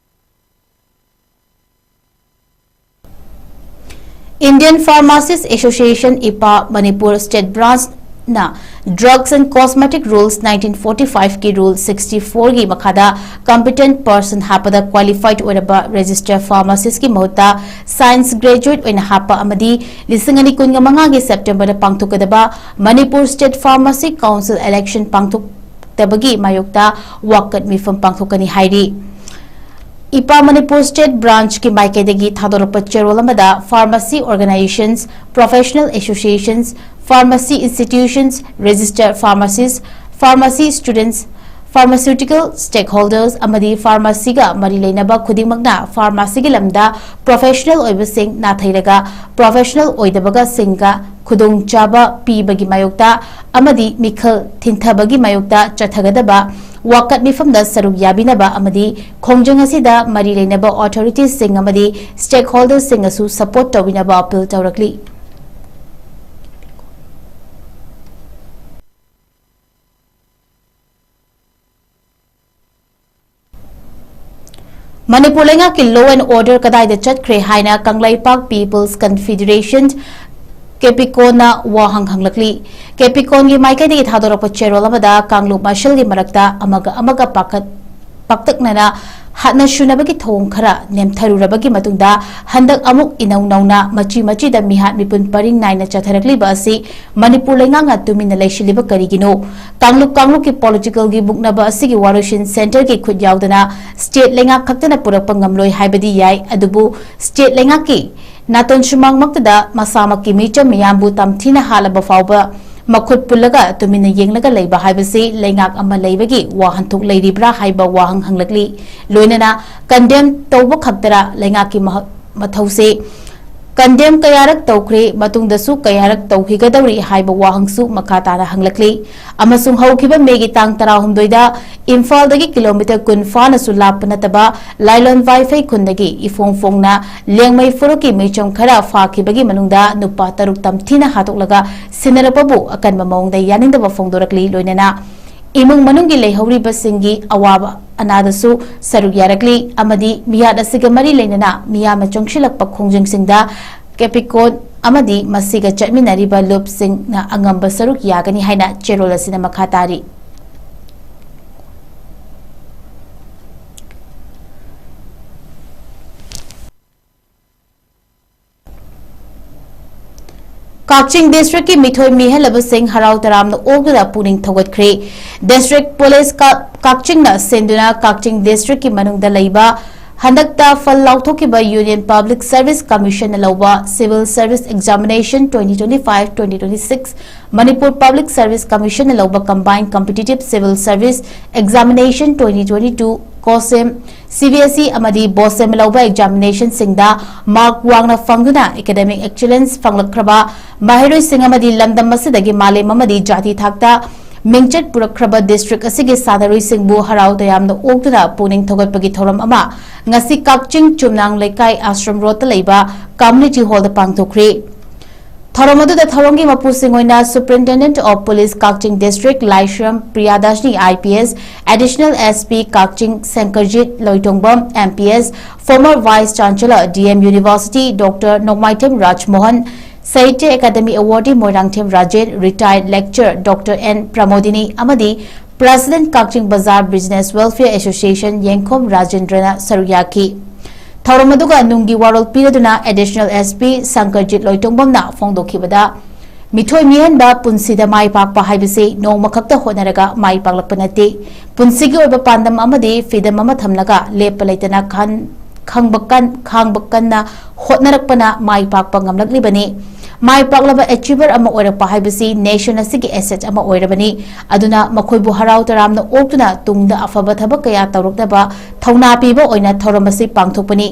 Indian Pharmacist Association, IPAA, Manipur State Branch ꯅ Drugs and Cosmetic Rules nineteen forty five ꯀꯤ Rule sixty four ꯒꯤ ꯃꯈꯥꯗ competent person ꯍꯥꯞꯄꯗ qualified ꯑꯣꯏꯔꯕ registered pharmacist ꯀꯤ ꯃꯍꯨꯠꯇ science graduate ꯑꯣꯏꯅ ꯍꯥꯞꯄ ꯑꯃꯗꯤ ꯂꯤꯁꯤꯡ ꯑꯅꯤ ꯀꯨꯟꯃꯉꯥꯒꯤ September ꯗ ꯄꯥꯡꯊꯣꯛꯀꯗꯕ Manipur State Pharmacy Council election ꯄꯥꯡꯊꯣꯛꯇꯕꯒꯤ ꯃꯥꯌꯣꯛꯇ ꯋꯥꯀꯠ ꯃꯤꯐꯝ ꯄꯥꯡꯊꯣꯛꯀꯅꯤ ꯍꯥꯏꯔꯤ꯫ IPAA Manipur State Branch ꯀꯤ ꯃꯥꯏꯀꯩꯗꯒꯤ ꯊꯥꯗꯣꯔꯛꯄ ꯆꯦꯔꯣꯜ ꯑꯃꯗ pharmacy organizations, professional associations, pharmacy institutions, registered pharmacists, pharmacy students, pharmaceutical stakeholders ꯑꯃꯗꯤ pharmacy ꯒ ꯃꯔꯤ ꯂꯩꯅꯕ ꯈꯨꯗꯤꯡꯃꯛꯅ pharmacy ꯒꯤ ꯂꯝꯗ professional ꯑꯣꯏꯕꯁꯤꯡ ꯅꯥꯊꯩꯔꯒ professional ꯑꯣꯏꯗꯕꯒꯁꯤꯡꯒ ꯈꯨꯗꯣꯡꯆꯥꯕ ꯄꯤꯕꯒꯤ ꯃꯥꯌꯣꯛꯇ ꯑꯃꯗꯤ ꯃꯤꯈꯜ ꯊꯤꯟꯊꯕꯒꯤ ꯃꯥꯌꯣꯛꯇ ꯆꯠꯊꯒꯗꯕ ꯋꯥꯀꯠ ꯃꯤꯐꯝꯗ ꯁꯔꯨꯛ ꯌꯥꯕꯤꯅꯕ ꯑꯃꯗꯤ ꯈꯣꯡꯖꯪ ꯑꯁꯤꯗ ꯃꯔꯤ ꯂꯩꯅꯕ authorities ꯁꯤꯡ ꯑꯃꯗꯤ stakeholders ꯁꯤꯡꯅꯁꯨ support ꯇꯧꯕꯤꯅꯕ appeal ꯇꯧꯔꯛꯂꯤ꯫ ꯃꯅꯤꯄꯨꯔ ꯂꯩꯉꯥꯛꯀꯤ law and order ꯀꯗꯥꯏꯗ ꯆꯠꯈ꯭ꯔꯦ ꯍꯥꯏꯅ ꯀꯪꯂꯩꯄꯥꯛ People's Confederation, ꯀꯦꯄꯤꯀꯣꯅ ꯋꯥꯍꯪ ꯍꯪꯂꯛꯂꯤ꯫ ꯀꯦꯄꯤꯀꯣꯟꯒꯤ ꯃꯥꯏꯀꯩꯗꯒꯤ ꯊꯥꯗꯣꯔꯛꯄ ꯆꯦꯔꯣꯜ ꯑꯃꯗ ꯀꯥꯡꯂꯨꯞ ꯃꯁꯦꯜꯒꯤ ꯃꯔꯛꯇ ꯑꯃꯒ ꯑꯃꯒ ꯄꯥꯈꯠ-, ꯄꯥꯛꯇꯛꯅꯅ ꯍꯥꯠꯅ ꯁꯨꯅꯕꯒꯤ ꯊꯧꯑꯣꯡ ꯈꯔ ꯅꯦꯝꯊꯔꯨꯔꯕꯒꯤ ꯃꯇꯨꯡꯗ ꯍꯟꯗꯛ ꯑꯃꯨꯛ ꯏꯅꯧ ꯅꯧꯅ ꯃꯆꯤ ꯃꯆꯤꯗ ꯃꯤꯍꯥꯠ ꯃꯤꯄꯨꯟ ꯄꯔꯤꯡ ꯅꯥꯏꯅ ꯆꯠꯊꯔꯛꯂꯤꯕ ꯑꯁꯤ ꯃꯅꯤꯄꯨꯔ ꯂꯩꯉꯥꯛꯅ ꯇꯨꯃꯤꯟꯅ ꯂꯩꯁꯤꯜꯂꯤꯕ ꯀꯔꯤꯒꯤꯅꯣ? ꯀꯥꯡꯂꯨꯞ ꯀꯥꯡꯂꯨꯞꯀꯤ political ꯒꯤ ꯃꯨꯛꯅꯕ ꯑꯁꯤꯒꯤ ꯋꯥꯔꯣꯏꯁꯤꯟ centre ꯒꯤ ꯈꯨꯠ ꯌꯥꯎꯗꯅ state ꯂꯩꯉꯥꯛ ꯈꯛꯇꯅ ꯄꯨꯔꯛꯄ ꯉꯝꯂꯣꯏ ꯍꯥꯏꯕꯗꯤ ꯌꯥꯏ, ꯑꯗꯨꯕꯨ state ꯂꯩꯉꯥꯛꯀꯤ ꯅꯥꯇꯣꯟ ꯁꯨꯃꯥꯡꯃꯛꯇꯗ ꯃꯁꯥꯃꯛꯀꯤ ꯃꯤꯆꯝ ꯃꯤꯌꯥꯝꯕꯨ ꯇꯝꯊꯤꯅ ꯍꯥꯠꯂꯕ ꯐꯥꯎꯕ ꯃꯈꯨꯠ ꯄꯨꯜꯂꯒ ꯇꯨꯃꯤꯟꯅ ꯌꯦꯡꯂꯒ ꯂꯩꯕ ꯍꯥꯏꯕꯁꯤ ꯂꯩꯉꯥꯛ ꯑꯃ ꯂꯩꯕꯒꯤ ꯋꯥꯍꯟꯊꯣꯛ ꯂꯩꯔꯤꯕ꯭ꯔꯥ ꯍꯥꯏꯕ ꯋꯥꯍꯪ ꯍꯪꯂꯛꯂꯤ꯫ ꯂꯣꯏꯅꯅ condemn ꯇꯧꯕ ꯈꯛꯇꯔ ꯂꯩꯉꯥꯛꯀꯤ ꯃꯍ-, ꯃꯊꯧꯁꯤ? Condemn ꯀꯌꯥꯔꯛ ꯇꯧꯈ꯭ꯔꯦ, ꯃꯇꯨꯡꯗꯁꯨ ꯀꯌꯥꯔꯛ ꯇꯧꯈꯤꯒꯗꯧꯔꯤ ꯍꯥꯏꯕ ꯋꯥꯍꯪꯁꯨ ꯃꯈꯥ ꯇꯥꯅ ꯍꯪꯂꯛꯂꯤ꯫ ꯑꯃꯁꯨꯡ ꯍꯧꯈꯤꯕ ꯃꯦꯒꯤ ꯇꯥꯡ ꯇꯔꯥꯍꯨꯝꯗꯣꯏꯗ ꯏꯝꯐꯥꯜꯗꯒꯤ ꯀꯤꯂꯣꯃꯤꯇꯔ ꯀꯨꯟ ꯐꯥꯅꯁꯨ ꯂꯥꯞꯄ ꯅꯠꯇꯕ ꯂꯥꯏꯂꯣꯟ ꯋꯥꯏꯐꯩ ꯈꯨꯟꯗꯒꯤ ꯏꯐꯣꯡ ꯐꯣꯡꯅ ꯂꯦꯡꯃꯩ ꯐꯨꯔꯨꯞꯀꯤ ꯃꯤꯆꯝ ꯈꯔ ꯐꯥꯈꯤꯕꯒꯤ ꯃꯅꯨꯡꯗ ꯅꯨꯄꯥ ꯇꯔꯨꯛ ꯇꯝꯊꯤꯅ ꯍꯥꯠꯇꯣꯛꯂꯒ ꯁꯤꯟꯅꯔꯛꯄꯕꯨ ꯑꯀꯟꯕ ꯃꯑꯣꯡꯗ ꯌꯥꯅꯤꯡꯗꯕ ꯐꯣꯡꯗꯣꯔꯛꯂꯤ꯫ ꯂꯣꯏꯅꯅ ꯏꯃꯨꯡ ꯃꯅꯨꯡꯒꯤ ꯂꯩꯍꯧꯔꯤꯕꯁꯤꯡꯒꯤ ꯑꯋꯥꯕ ꯑꯅꯥꯗꯁꯨ ꯁꯔꯨꯛ ꯌꯥꯔꯛꯂꯤ ꯑꯃꯗꯤ ꯃꯤꯍꯥꯠ ꯑꯁꯤꯒ ꯃꯔꯤ ꯂꯩꯅꯅ ꯃꯤꯌꯥꯝꯅ ꯆꯪꯁꯤꯜꯂꯛꯄ ꯈꯣꯡꯖꯪꯁꯤꯡꯗ ꯀꯦꯄꯤꯀꯣꯟ ꯑꯃꯗꯤ ꯃꯁꯤꯒ ꯆꯠꯃꯤꯟꯅꯔꯤꯕ ꯂꯨꯞꯁꯤꯡꯅ ꯑꯉꯝꯕ ꯁꯔꯨꯛ ꯌꯥꯒꯅꯤ ꯍꯥꯏꯅ ꯆꯦꯔꯣꯜ ꯑꯁꯤꯅ ꯃꯈꯥ ꯇꯥꯔꯤ꯫ ꯀꯛꯆꯤꯡ districtꯀꯤ ꯃꯤꯊꯣꯏ ꯃꯤꯍꯦꯜꯂꯕꯁꯤꯡ ꯍꯔꯥꯎ ꯇꯔꯥꯝꯅ ꯑꯣꯛꯇꯨꯅ ꯄꯨꯛꯅꯤꯡ ꯊꯧꯒꯠꯈ꯭ꯔꯦ꯫ District Police ꯀ-, ꯀꯛꯆꯤꯡꯅ ꯁꯦꯟꯗꯨꯅ ꯀꯛꯆꯤꯡ districtꯀꯤ ꯃꯅꯨꯡꯗ ꯂꯩꯕ ꯍꯟꯗꯛꯇ ꯐꯜ ꯂꯥꯎꯊꯣꯛꯈꯤꯕ Union Public Service Commissionꯅ ꯂꯧꯕ Civil Service Examination twenty twenty-five twenty twenty-six, Manipur Public Service Commissionꯅ ꯂꯧꯕ Combined Competitive Civil Service Examination twenty twenty-two, COHSEM, CBSE ꯑꯃꯗꯤ BOSEM ꯂꯧꯕ examinationꯁꯤꯡꯗ mark ꯋꯥꯡꯅ ꯐꯪꯗꯨꯅ academic excellence ꯐꯪꯂꯛꯈ꯭ꯔꯕ ꯃꯍꯩꯔꯣꯏꯁꯤꯡ ꯑꯃꯗꯤ ꯂꯝꯗꯝ ꯑꯁꯤꯗꯒꯤ ꯃꯥꯂꯦꯝ ꯑꯃꯗꯤ ꯖꯥꯇꯤ ꯊꯥꯛꯇ ꯃꯤꯡꯆꯠ ꯄꯨꯔꯛꯈ꯭ꯔꯕ district ꯑꯁꯤꯒꯤ ꯁꯥꯟꯅꯔꯣꯏꯁꯤꯡꯕꯨ ꯍꯔꯥꯎ ꯇꯌꯥꯝꯅ ꯑꯣꯛꯇꯨꯅ ꯄꯨꯛꯅꯤꯡ ꯊꯧꯒꯠꯄꯒꯤ ꯊꯧꯔꯝ ꯑꯃ ꯉꯁꯤ ꯀꯛꯆꯤꯡ ꯆꯨꯝꯅꯥꯡ ꯂꯩꯀꯥꯏ ꯑꯥꯁ꯭ꯔꯝ ꯔꯣꯗꯇ ꯂꯩꯕ community hallꯗ ꯄꯥꯡꯊꯣꯛꯈ꯭ꯔꯦ꯫ ꯊꯧꯔꯝ ꯑꯗꯨꯗ ꯊꯧꯔꯝꯒꯤ ꯃꯄꯨꯁꯤꯡ ꯑꯣꯏꯅ Superintendent of Police Kakching District Laishram Priyadarshini IPS, Additional SP Kakching ꯁꯪꯀꯔꯖꯤꯠ Loitongbam, MPS, former Vice Chancellor, DM University, Doctor Nongmaithem ꯔꯥꯖꯃꯣꯍꯟ, Sahitya Academy Awardee Moirangthem Rajen, retired lecturer Doctor N Pramodini ꯑꯃꯗꯤ President ꯀꯛꯆꯤꯡ ꯕꯖꯥꯔ Business Welfare Association ꯌꯦꯡꯈꯣꯝ ꯔꯥꯖꯦꯟꯗ꯭ꯔꯅ ꯁꯔꯨꯛ ꯌꯥꯈꯤ꯫ ꯊꯧꯔꯝ ꯑꯗꯨꯒ ꯅꯨꯡꯒꯤ ꯋꯥꯔꯣꯜ ꯄꯤꯔꯗꯨꯅ Additional SP ꯁꯪꯀꯔꯖꯤꯠ ꯂꯣꯏꯇꯣꯡꯕꯝꯅ ꯐꯣꯡꯗꯣꯛꯈꯤꯕꯗ, ꯃꯤꯊꯣꯏ ꯃꯤꯍꯦꯟꯕ ꯄꯨꯟꯁꯤꯗ ꯃꯥꯏ ꯄꯥꯛꯄ ꯍꯥꯏꯕꯁꯤ ꯅꯣꯡꯃ ꯈꯛꯇ ꯍꯣꯠꯅꯔꯒ ꯃꯥꯏ ꯄꯥꯛꯂꯛꯄ ꯅꯠꯇꯦ꯫ ꯄꯨꯟꯁꯤꯒꯤ ꯑꯣꯏꯕ ꯄꯥꯟꯗꯝ ꯑꯃꯗꯤ ꯐꯤꯗꯝ ꯑꯃ ꯊꯝꯂꯒ ꯂꯦꯞꯄ ꯂꯩꯇꯅ ꯈꯟ-, ꯈꯪꯕ ꯀꯟ-, ꯈꯥꯡꯕ ꯀꯟꯅ ꯍꯣꯠꯅꯔꯛꯄꯅ ꯃꯥꯏ ꯄꯥꯛꯄ ꯉꯝꯂꯛꯂꯤꯕꯅꯤ꯫ ꯃꯥꯏ ꯄꯥꯛꯂꯕ ꯑꯦꯆꯤꯚꯔ ꯑꯃ ꯑꯣꯏꯔꯛꯄ ꯍꯥꯏꯕꯁꯤ ꯅꯦꯁꯟ ꯑꯁꯤꯒꯤ ꯑꯦꯁꯦꯠ ꯑꯃ ꯑꯣꯏꯔꯕꯅꯤ꯫ ꯑꯗꯨꯅ ꯃꯈꯣꯏꯕꯨ ꯍꯔꯥꯎ ꯇꯔꯥꯝꯅ ꯑꯣꯛꯇꯨꯅ ꯇꯨꯡꯗ ꯑꯐꯕ ꯊꯕꯛ ꯀꯌꯥ ꯇꯧꯔꯛꯅꯕ ꯊꯧꯅꯥ ꯄꯤꯕ ꯑꯣꯏꯅ ꯊꯧꯔꯝ ꯑꯁꯤ ꯄꯥꯡꯊꯣꯛꯄꯅꯤ꯫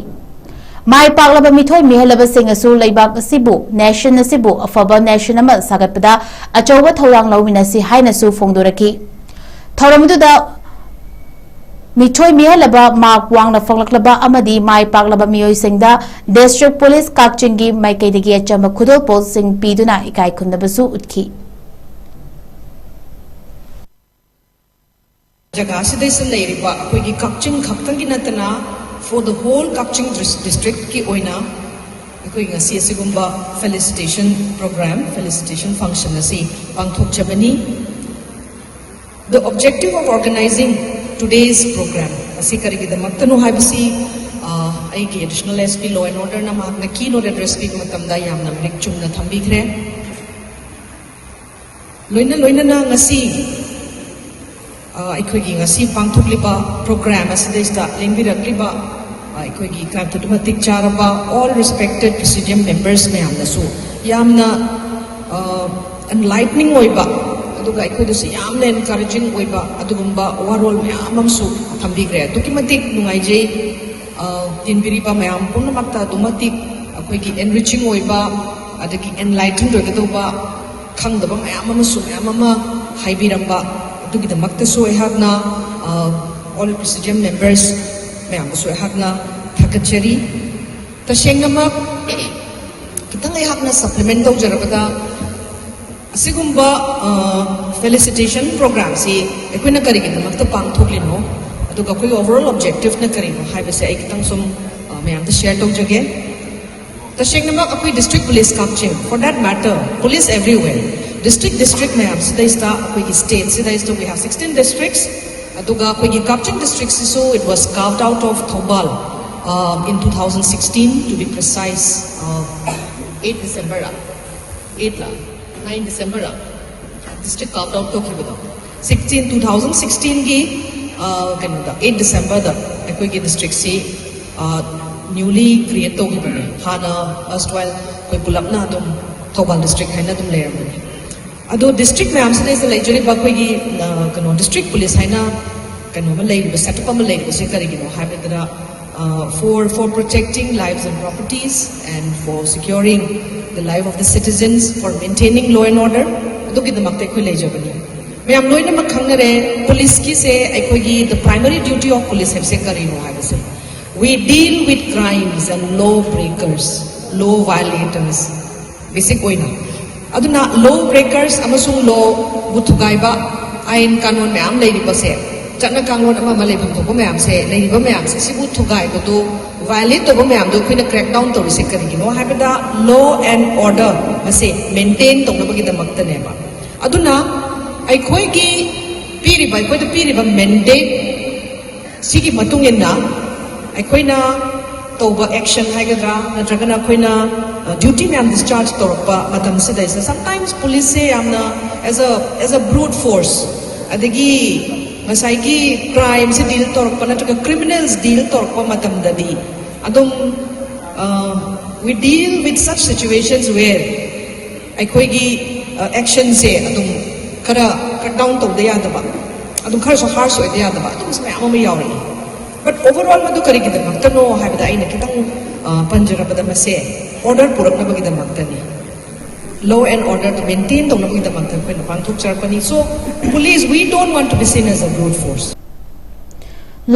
ꯃꯥꯏ ꯄꯥꯛꯂꯕ ꯃꯤꯊꯣꯏ ꯃꯤꯍꯦꯜꯂꯕꯁꯤꯡꯅꯁꯨ ꯂꯩꯕꯥꯛ ꯑꯁꯤꯕꯨ, ꯅꯦꯁꯟ ꯑꯁꯤꯕꯨ ꯑꯐꯕ ꯅꯦꯁꯟ ꯑꯃ ꯁꯥꯒꯠꯄꯗ ꯑꯆꯧꯕ ꯊꯧꯗꯥꯡ ꯂꯧꯃꯤꯟꯅꯁꯤ ꯍꯥꯏꯅꯁꯨ ꯐꯣꯡꯗꯣꯔꯛꯈꯤ꯫ ꯊꯧꯔꯝ ꯑꯗꯨꯗ ꯃꯤꯊꯣꯏ ꯃꯤꯍꯦꯜꯂꯕ ꯃꯥꯔꯛ ꯋꯥꯡꯅ ꯐꯪꯂꯛꯂꯕ ꯑꯃꯗꯤ ꯃꯥꯏ ꯄꯥꯛꯂꯕ ꯃꯤꯑꯣꯏꯁꯤꯡꯗ ꯗꯤꯁꯇ꯭ꯔꯤꯛ ꯄꯨꯂꯤꯁ ꯀꯛꯆꯤꯡꯒꯤ ꯃꯥꯏꯀꯩꯗꯒꯤ ꯑꯆꯝꯕ ꯈꯨꯗꯣꯜꯄꯣꯠꯁꯤꯡ ꯄꯤꯗꯨꯅ ꯏꯀꯥꯏ ꯈꯨꯝꯅꯕꯁꯨ ꯎꯠꯈꯤ꯫ ꯖꯒꯥ ꯑꯁꯤꯗꯩꯁꯤꯗ ꯂꯩꯔꯤꯕ ꯑꯩꯈꯣꯏꯒꯤ ꯀꯛꯆꯤꯡ ꯈꯛꯇꯪꯒꯤ ꯅꯠꯇꯅ, for the whole Kakching districtꯀꯤ ꯑꯣꯏꯅ ꯑꯩꯈꯣꯏ ꯉꯁꯤ ꯑꯁꯤꯒꯨꯝꯕ felicitation program, felicitation function ꯑꯁꯤ ꯄꯥꯡꯊꯣꯛꯆꯕꯅꯤ꯫ The objective of organizing today's program ꯑꯁꯤ ꯀꯔꯤꯒꯤꯗꯃꯛꯇꯅꯣ ꯍꯥꯏꯕꯁꯤ, ꯑ, ꯑꯩꯒꯤ Additional SP Law and Orderꯅ ꯃꯍꯥꯛꯅ keynote address ꯄꯤꯕ ꯃꯇꯝꯗ ꯌꯥꯝꯅ ꯃꯔꯤꯛ ꯆꯨꯝꯅ ꯊꯝꯕꯤꯈ꯭ꯔꯦ꯫ ꯂꯣꯏꯅ ꯂꯣꯏꯅꯅ ꯉꯁꯤ, ꯑ, ꯑꯩꯈꯣꯏꯒꯤ ꯉꯁꯤ ꯄꯥꯡꯊꯣꯛꯂꯤꯕ program ꯑꯁꯤꯗꯩꯁꯤꯗ ꯂꯦꯡꯕꯤꯔꯛꯂꯤꯕ, ꯑ, ꯑꯩꯈꯣꯏꯒꯤ ꯀ꯭ꯔꯥꯏꯝ ꯃꯇꯤꯛ ꯆꯥꯔꯕ all respected presidium members ꯃꯌꯥꯝꯅꯁꯨ ꯌꯥꯝꯅ, ꯑ, enlightening ꯑꯣꯏꯕ, ꯑꯗꯨꯒ ꯑꯩꯈꯣꯏꯗꯁꯨ ꯌꯥꯝꯅ encouraging ꯑꯣꯏꯕ ꯑꯗꯨꯒꯨꯝꯕ ꯋꯥꯔꯣꯜ ꯃꯌꯥꯝ ꯑꯃꯁꯨ ꯊꯝꯕꯤꯈ꯭ꯔꯦ꯫ ꯑꯗꯨꯛꯀꯤ ꯃꯇꯤꯛ ꯅꯨꯡꯉꯥꯏꯖꯩ꯫ ꯑ, ꯇꯤꯟꯕꯤꯔꯤꯕ ꯃꯌꯥꯝ ꯄꯨꯝꯅꯃꯛꯇ ꯑꯗꯨꯃꯛ ꯃꯇꯤꯛ ꯑꯩꯈꯣꯏꯒꯤ enriching ꯑꯣꯏꯕ, ꯑꯗꯒꯤ enlightened ꯑꯣꯏꯒꯗꯧꯕ, ꯈꯪꯗꯕ ꯃꯌꯥꯝ ꯑꯃꯁꯨ ꯃꯌꯥꯝ ꯑꯃ ꯍꯥꯏꯕꯤꯔꯝꯕ, ꯑꯗꯨꯒꯤꯗꯃꯛꯇꯁꯨ ꯑꯩꯍꯥꯛꯅ, ꯑ, all presidium members ꯃꯌꯥꯝꯕꯨꯁꯨ ꯑꯩꯍꯥꯛꯅ ꯊꯥꯒꯠꯆꯔꯤ꯫ ꯇꯁꯦꯡꯅꯃꯛ ꯈꯤꯇꯪ ꯑꯩꯍꯥꯛꯅ supplement ꯇꯧꯖꯔꯕꯗ, ꯑꯁꯤꯒꯨꯝꯕ, ꯑ, felicitation programꯁꯤ ꯑꯩꯈꯣꯏꯅ ꯀꯔꯤꯒꯤꯗꯃꯛꯇ ꯄꯥꯡꯊꯣꯛꯂꯤꯅꯣ, ꯑꯗꯨꯒ ꯑꯩꯈꯣꯏꯒꯤ overall objectiveꯅ ꯀꯔꯤꯅꯣ ꯍꯥꯏꯕꯁꯦ ꯑꯩ ꯈꯤꯇꯪ ꯁꯨꯝ, ꯑ, ꯃꯌꯥꯝꯗ share ꯇꯧꯖꯒꯦ꯫ ꯇꯁꯦꯡꯅꯃꯛ ꯑꯩꯈꯣꯏ district police Kakching, for that matter, police everywhere, district district ꯃꯌꯥꯝꯁꯤꯗꯩꯁꯤꯗ ꯑꯩꯈꯣꯏꯒꯤ stateꯁꯤꯗꯩꯁꯤꯗ we have sixteen districts, ꯑꯗꯨꯒ ꯑꯩꯈꯣꯏꯒꯤ Kakching districtꯁꯤꯁꯨ it was carved out of Thoubal, uh, in two thousand sixteen, to be precise, uh, eight December, eight ꯂ, nine December district carved out ꯇꯧꯈꯤꯕꯗꯣ, sixteen, two thousand sixteenꯒꯤ, ꯑ, ꯀꯩꯅꯣꯗ, eight Decemberꯗ ꯑꯩꯈꯣꯏꯒꯤ districtꯁꯤ, ꯑ, newly create ꯇꯧꯈꯤꯕꯅꯦ꯫ ꯍꯥꯟꯅ erstwhile ꯑꯩꯈꯣꯏ ꯄꯨꯂꯞꯅ ꯑꯗꯨꯝ ꯊꯧꯕꯥꯜ ꯗꯤꯁꯇ꯭ꯔꯤꯛ ꯍꯥꯏꯅ ꯑꯗꯨꯝ ꯂꯩꯔꯝꯕꯅꯤ꯫ ꯑꯗꯣ ꯗꯤꯁꯇ꯭ꯔꯤꯛ ꯃꯌꯥꯝꯁꯤꯗꯩꯁꯤꯗ ꯂꯩꯖꯔꯤꯕ ꯑꯩꯈꯣꯏꯒꯤ, ꯑ, ꯀꯩꯅꯣ, ꯗꯤꯁꯇ꯭ꯔꯤꯛ ꯄꯨꯂꯤꯁ ꯍꯥꯏꯅ ꯀꯩꯅꯣ ꯑꯃ ꯂꯩꯔꯤꯕ, ꯁꯦꯠ ꯑꯞ ꯑꯃ ꯂꯩꯔꯤꯕꯁꯦ ꯀꯔꯤꯒꯤꯅꯣ ꯍꯥꯏꯕꯗ, uh, for, for protecting lives and properties and for securing the life of the citizens, for maintaining law and order, ꯑꯗꯨꯒꯤꯗꯃꯛꯇ ꯑꯩꯈꯣꯏ ꯂꯩꯖꯕꯅꯤ꯫ ꯃꯌꯥꯝ ꯂꯣꯏꯅꯃꯛ ꯈꯪꯅꯔꯦ, ꯄꯨꯂꯤꯁꯀꯤꯁꯦ ꯑꯩꯈꯣꯏꯒꯤ the primary duty of police ꯍꯥꯏꯕꯁꯦ ꯀꯔꯤꯅꯣ ꯍꯥꯏꯕꯁꯦ꯫ We deal with crimes and law breakers, law violators, basic ꯑꯣꯏꯅ꯫ ꯑꯗꯨꯅ law breakers ꯑꯃꯁꯨꯡ lawꯕꯨ ꯊꯨꯒꯥꯏꯕ, ꯑꯥꯏꯟ ꯀꯥꯅꯣꯟ ꯃꯌꯥꯝ ꯂꯩꯔꯤꯕꯁꯦ, ꯆꯠꯅ ꯀꯥꯡꯂꯣꯟ ꯑꯃ ꯑꯃ ꯂꯩꯐꯝ ꯊꯣꯛꯄ ꯃꯌꯥꯝꯁꯦ, ꯂꯩꯔꯤꯕ ꯃꯌꯥꯝꯁꯦ, ꯁꯤꯕꯨ ꯊꯨꯒꯥꯏꯕꯗꯣ, violate ꯇꯧꯕ ꯃꯌꯥꯝꯗꯣ ꯑꯩꯈꯣꯏꯅ crack down ꯇꯧꯔꯤꯁꯦ ꯀꯔꯤꯒꯤꯅꯣ ꯍꯥꯏꯕꯗ, law and order ꯑꯁꯦ maintain ꯇꯧꯅꯕꯒꯤꯗꯃꯛꯇꯅꯦꯕ꯫ ꯑꯗꯨꯅ ꯑꯩꯈꯣꯏꯒꯤ ꯄꯤꯔꯤꯕ, ꯑꯩꯈꯣꯏꯗ ꯄꯤꯔꯤꯕ mandate ꯁꯤꯒꯤ ꯃꯇꯨꯡ ꯏꯟꯅ ꯑꯩꯈꯣꯏꯅ ꯇꯧꯕ action ꯍꯥꯏꯒꯗ꯭ꯔꯥ, ꯅꯠꯇ꯭ꯔꯒꯅ ꯑꯩꯈꯣꯏꯅ, ꯑ, duty ꯃꯌꯥꯝ discharge ꯇꯧꯔꯛꯄ ꯃꯇꯝꯁꯤꯗꯩꯁꯤꯗ, sometimes ꯄꯨꯂꯤꯁꯁꯦ ꯌꯥꯝꯅ as a, as a brute force, ꯑꯗꯒꯤ ꯉꯁꯥꯏꯒꯤ crimeꯁꯦ deal ꯇꯧꯔꯛꯄ ꯅꯠꯇ꯭ꯔꯒ criminals deal ꯇꯧꯔꯛꯄ ꯃꯇꯝꯗꯗꯤ ꯑꯗꯨꯝ, ꯑ, we deal with such situations where ꯑꯩꯈꯣꯏꯒꯤ, ꯑ, actionꯁꯦ ꯑꯗꯨꯝ ꯈꯔ crack down ꯇꯧꯗ ꯌꯥꯗꯕ, ꯑꯗꯨꯝ ꯈꯔꯁꯨ harsh ꯑꯣꯏꯗ ꯌꯥꯗꯕ, ꯑꯗꯨꯝꯕꯁꯨ ꯃꯌꯥꯝ ꯑꯃ ꯌꯥꯎꯔꯛꯏ꯫ But overall ꯃꯗꯨ ꯀꯔꯤꯒꯤꯗꯃꯛꯇꯅꯣ ꯍꯥꯏꯕꯗ ꯑꯩꯅ ꯈꯤꯇꯪ, ꯑ, ꯄꯟꯖꯔꯕꯗ ꯃꯁꯦ order ꯄꯨꯔꯛꯅꯕꯒꯤꯗꯃꯛꯇꯅꯤ꯫ Law and order maintain ꯇꯧꯅꯕꯒꯤꯗꯃꯛꯇ ꯑꯩꯈꯣꯏꯅ ꯄꯥꯡꯊꯣꯛꯆꯔꯛꯄꯅꯤ꯫ So, police, we don't want to be seen as a brute force.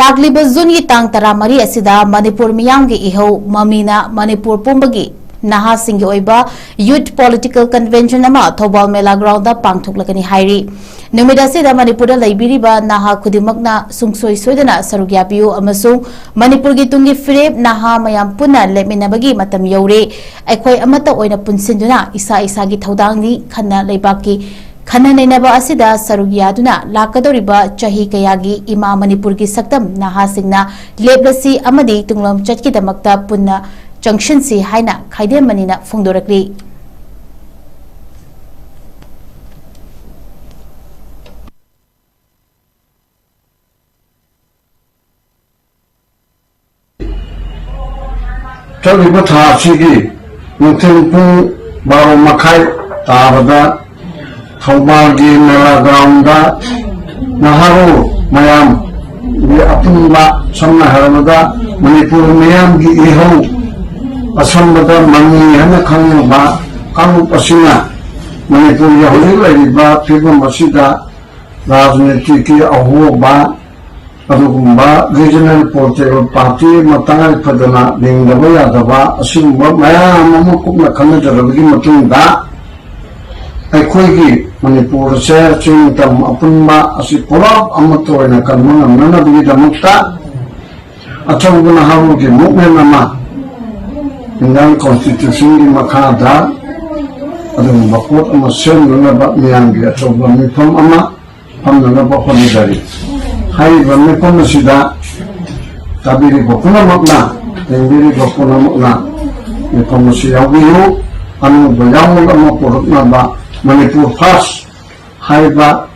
ꯂꯥꯛꯂꯤꯕ ꯖꯨꯟꯒꯤ ꯇꯥꯡ ꯇꯔꯥꯃꯔꯤ ꯑꯁꯤꯗ ꯃꯅꯤꯄꯨꯔ ꯃꯤꯌꯥꯝꯒꯤ ꯏꯍꯧ ꯃꯃꯤꯅ ꯃꯅꯤꯄꯨꯔ ꯄꯨꯝꯕꯒꯤ ꯅꯍꯥꯁꯤꯡꯒꯤ ꯑꯣꯏꯕ Youth Political Convention ꯑꯃ ꯊꯧꯕꯥꯜ ꯃꯦꯂꯥ ꯒ꯭ꯔꯥꯎꯟꯗ ꯄꯥꯡꯊꯣꯛꯂꯒꯅꯤ ꯍꯥꯏꯔꯤ꯫ ꯅꯨꯃꯤꯠ ꯑꯁꯤꯗ ꯃꯅꯤꯄꯨꯔꯗ ꯂꯩꯕꯤꯔꯤꯕ ꯅꯍꯥ ꯈꯨꯗꯤꯡꯃꯛꯅ ꯁꯨꯡꯁꯣꯏ ꯁꯣꯏꯗꯅ ꯁꯔꯨꯛ ꯌꯥꯕꯤꯌꯨ ꯑꯃꯁꯨꯡ ꯃꯅꯤꯄꯨꯔꯒꯤ ꯇꯨꯡꯒꯤ ꯐꯤꯔꯦꯞ ꯅꯍꯥ ꯃꯌꯥꯝ ꯄꯨꯟꯅ ꯂꯦꯞꯃꯤꯟꯅꯕꯒꯤ ꯃꯇꯝ ꯌꯧꯔꯦ꯫ ꯑꯩꯈꯣꯏ ꯑꯃꯠꯇ ꯑꯣꯏꯅ ꯄꯨꯟꯁꯤꯟꯗꯨꯅ ꯏꯁꯥ ꯏꯁꯥꯒꯤ ꯊꯧꯗꯥꯡꯅꯤ ꯈꯟꯅ ꯂꯩꯕꯥꯛꯀꯤ ꯈꯟꯅ ꯅꯩꯅꯕ ꯑꯁꯤꯗ ꯁꯔꯨꯛ ꯌꯥꯗꯨꯅ ꯂꯥꯛꯀꯗꯧꯔꯤꯕ ꯆꯍꯤ ꯀꯌꯥꯒꯤ ꯏꯃꯥ ꯃꯅꯤꯄꯨꯔꯒꯤ ꯁꯛꯇꯝ ꯅꯍꯥꯁꯤꯡꯅ ꯂꯦꯞꯂꯁꯤ ꯑꯃꯗꯤ ꯇꯨꯡꯂꯝꯆꯠꯀꯤꯗꯃꯛꯇ ꯄꯨꯟꯅ ꯆꯪꯁꯤꯟꯁꯤ ꯍꯥꯏꯅ ꯈꯥꯏꯗꯦꯝ ꯃꯅꯤꯅ ꯐꯣꯡꯗꯣꯔꯛꯂꯤ꯫ ꯆꯠꯂꯤꯕ ꯊꯥ ꯑꯁꯤꯒꯤ ꯅꯨꯡꯊꯤꯜ ꯄꯨꯡ ꯕꯥꯔꯣ ꯃꯈꯥꯏ ꯇꯥꯕꯗ ꯊꯧꯕꯥꯜꯒꯤ ꯃꯦꯂꯥ ꯒ꯭ꯔꯥꯎꯟꯗ ꯅꯍꯥꯔꯣꯜ ꯃꯌꯥꯝꯒꯤ ꯑꯄꯨꯟꯕ, ꯁꯝꯅ ꯍꯥꯏꯔꯕꯗ ꯃꯅꯤꯄꯨꯔ ꯃꯤꯌꯥꯝꯒꯤ ꯏꯍꯧ, ꯑꯁꯝꯕꯗ ꯃꯃꯤ ꯍꯥꯏꯅ ꯈꯪꯅꯕ ꯀꯥꯡꯂꯨꯞ ꯑꯁꯤꯅ ꯃꯅꯤꯄꯨꯔꯒꯤ ꯍꯧꯖꯤꯛ ꯂꯩꯔꯤꯕ ꯐꯤꯕꯝ ꯑꯁꯤꯗ ꯔꯥꯖꯅꯤꯇꯤꯒꯤ ꯑꯍꯣꯕ, ꯑꯗꯨꯒꯨꯝꯕ ꯔꯤꯖꯅꯦꯜ ꯄꯣꯂꯤꯇꯤꯀꯦꯜ ꯄꯥꯔꯇꯤ ꯑꯃ ꯇꯉꯥꯏ ꯐꯗꯅ ꯂꯤꯡꯗꯕ ꯌꯥꯗꯕ, ꯑꯁꯤꯒꯨꯝꯕ ꯃꯌꯥꯝ ꯑꯃ ꯀꯨꯞꯅ ꯈꯟꯅꯖꯔꯕꯒꯤ ꯃꯇꯨꯡꯗ, ꯑꯩꯈꯣꯏꯒꯤ ꯃꯅꯤꯄꯨꯔꯁꯦ ꯆꯤꯡ ꯇꯝ ꯑꯄꯨꯟꯕ ꯑꯁꯤ ꯄꯨꯂꯞ ꯑꯃꯠꯇ ꯑꯣꯏꯅ ꯀꯟꯕ ꯉꯝꯅꯅꯕꯒꯤꯗꯃꯛꯇ ꯑꯆꯧꯕ ꯅꯍꯥꯔꯣꯜꯒꯤ ꯃꯨꯞꯃꯦꯟ ꯑꯃ, ꯏꯟꯗꯤꯌꯥꯟ ꯀꯣꯟꯁꯇꯤꯇ꯭ꯌꯨꯁꯟꯒꯤ ꯃꯈꯥꯗ ꯑꯗꯨꯒꯨꯝꯕ ꯄꯣꯠ ꯑꯃ ꯁꯦꯝꯅꯅꯕ ꯃꯤꯌꯥꯝꯒꯤ ꯑꯆꯧꯕ ꯃꯤꯐꯝ ꯑꯃ ꯐꯝꯅꯅꯕ ꯍꯣꯠꯅꯖꯔꯤ꯫ ꯍꯥꯏꯔꯤꯕ ꯃꯤꯐꯝ ꯑꯁꯤꯗ ꯇꯥꯕꯤꯔꯤꯕ ꯄꯨꯝꯅꯃꯛꯅ, ꯌꯦꯡꯕꯤꯔꯤꯕ ꯄꯨꯝꯅꯃꯛꯅ ꯃꯤꯐꯝ ꯑꯁꯤ ꯌꯥꯎꯕꯤꯌꯨ꯫ ꯑꯅꯧꯕ ꯌꯥꯑꯣꯡ ꯑꯃ ꯄꯨꯔꯛꯅꯕ, ꯃꯅꯤꯄꯨꯔ ꯐꯥꯔꯁ ꯍꯥꯏꯕ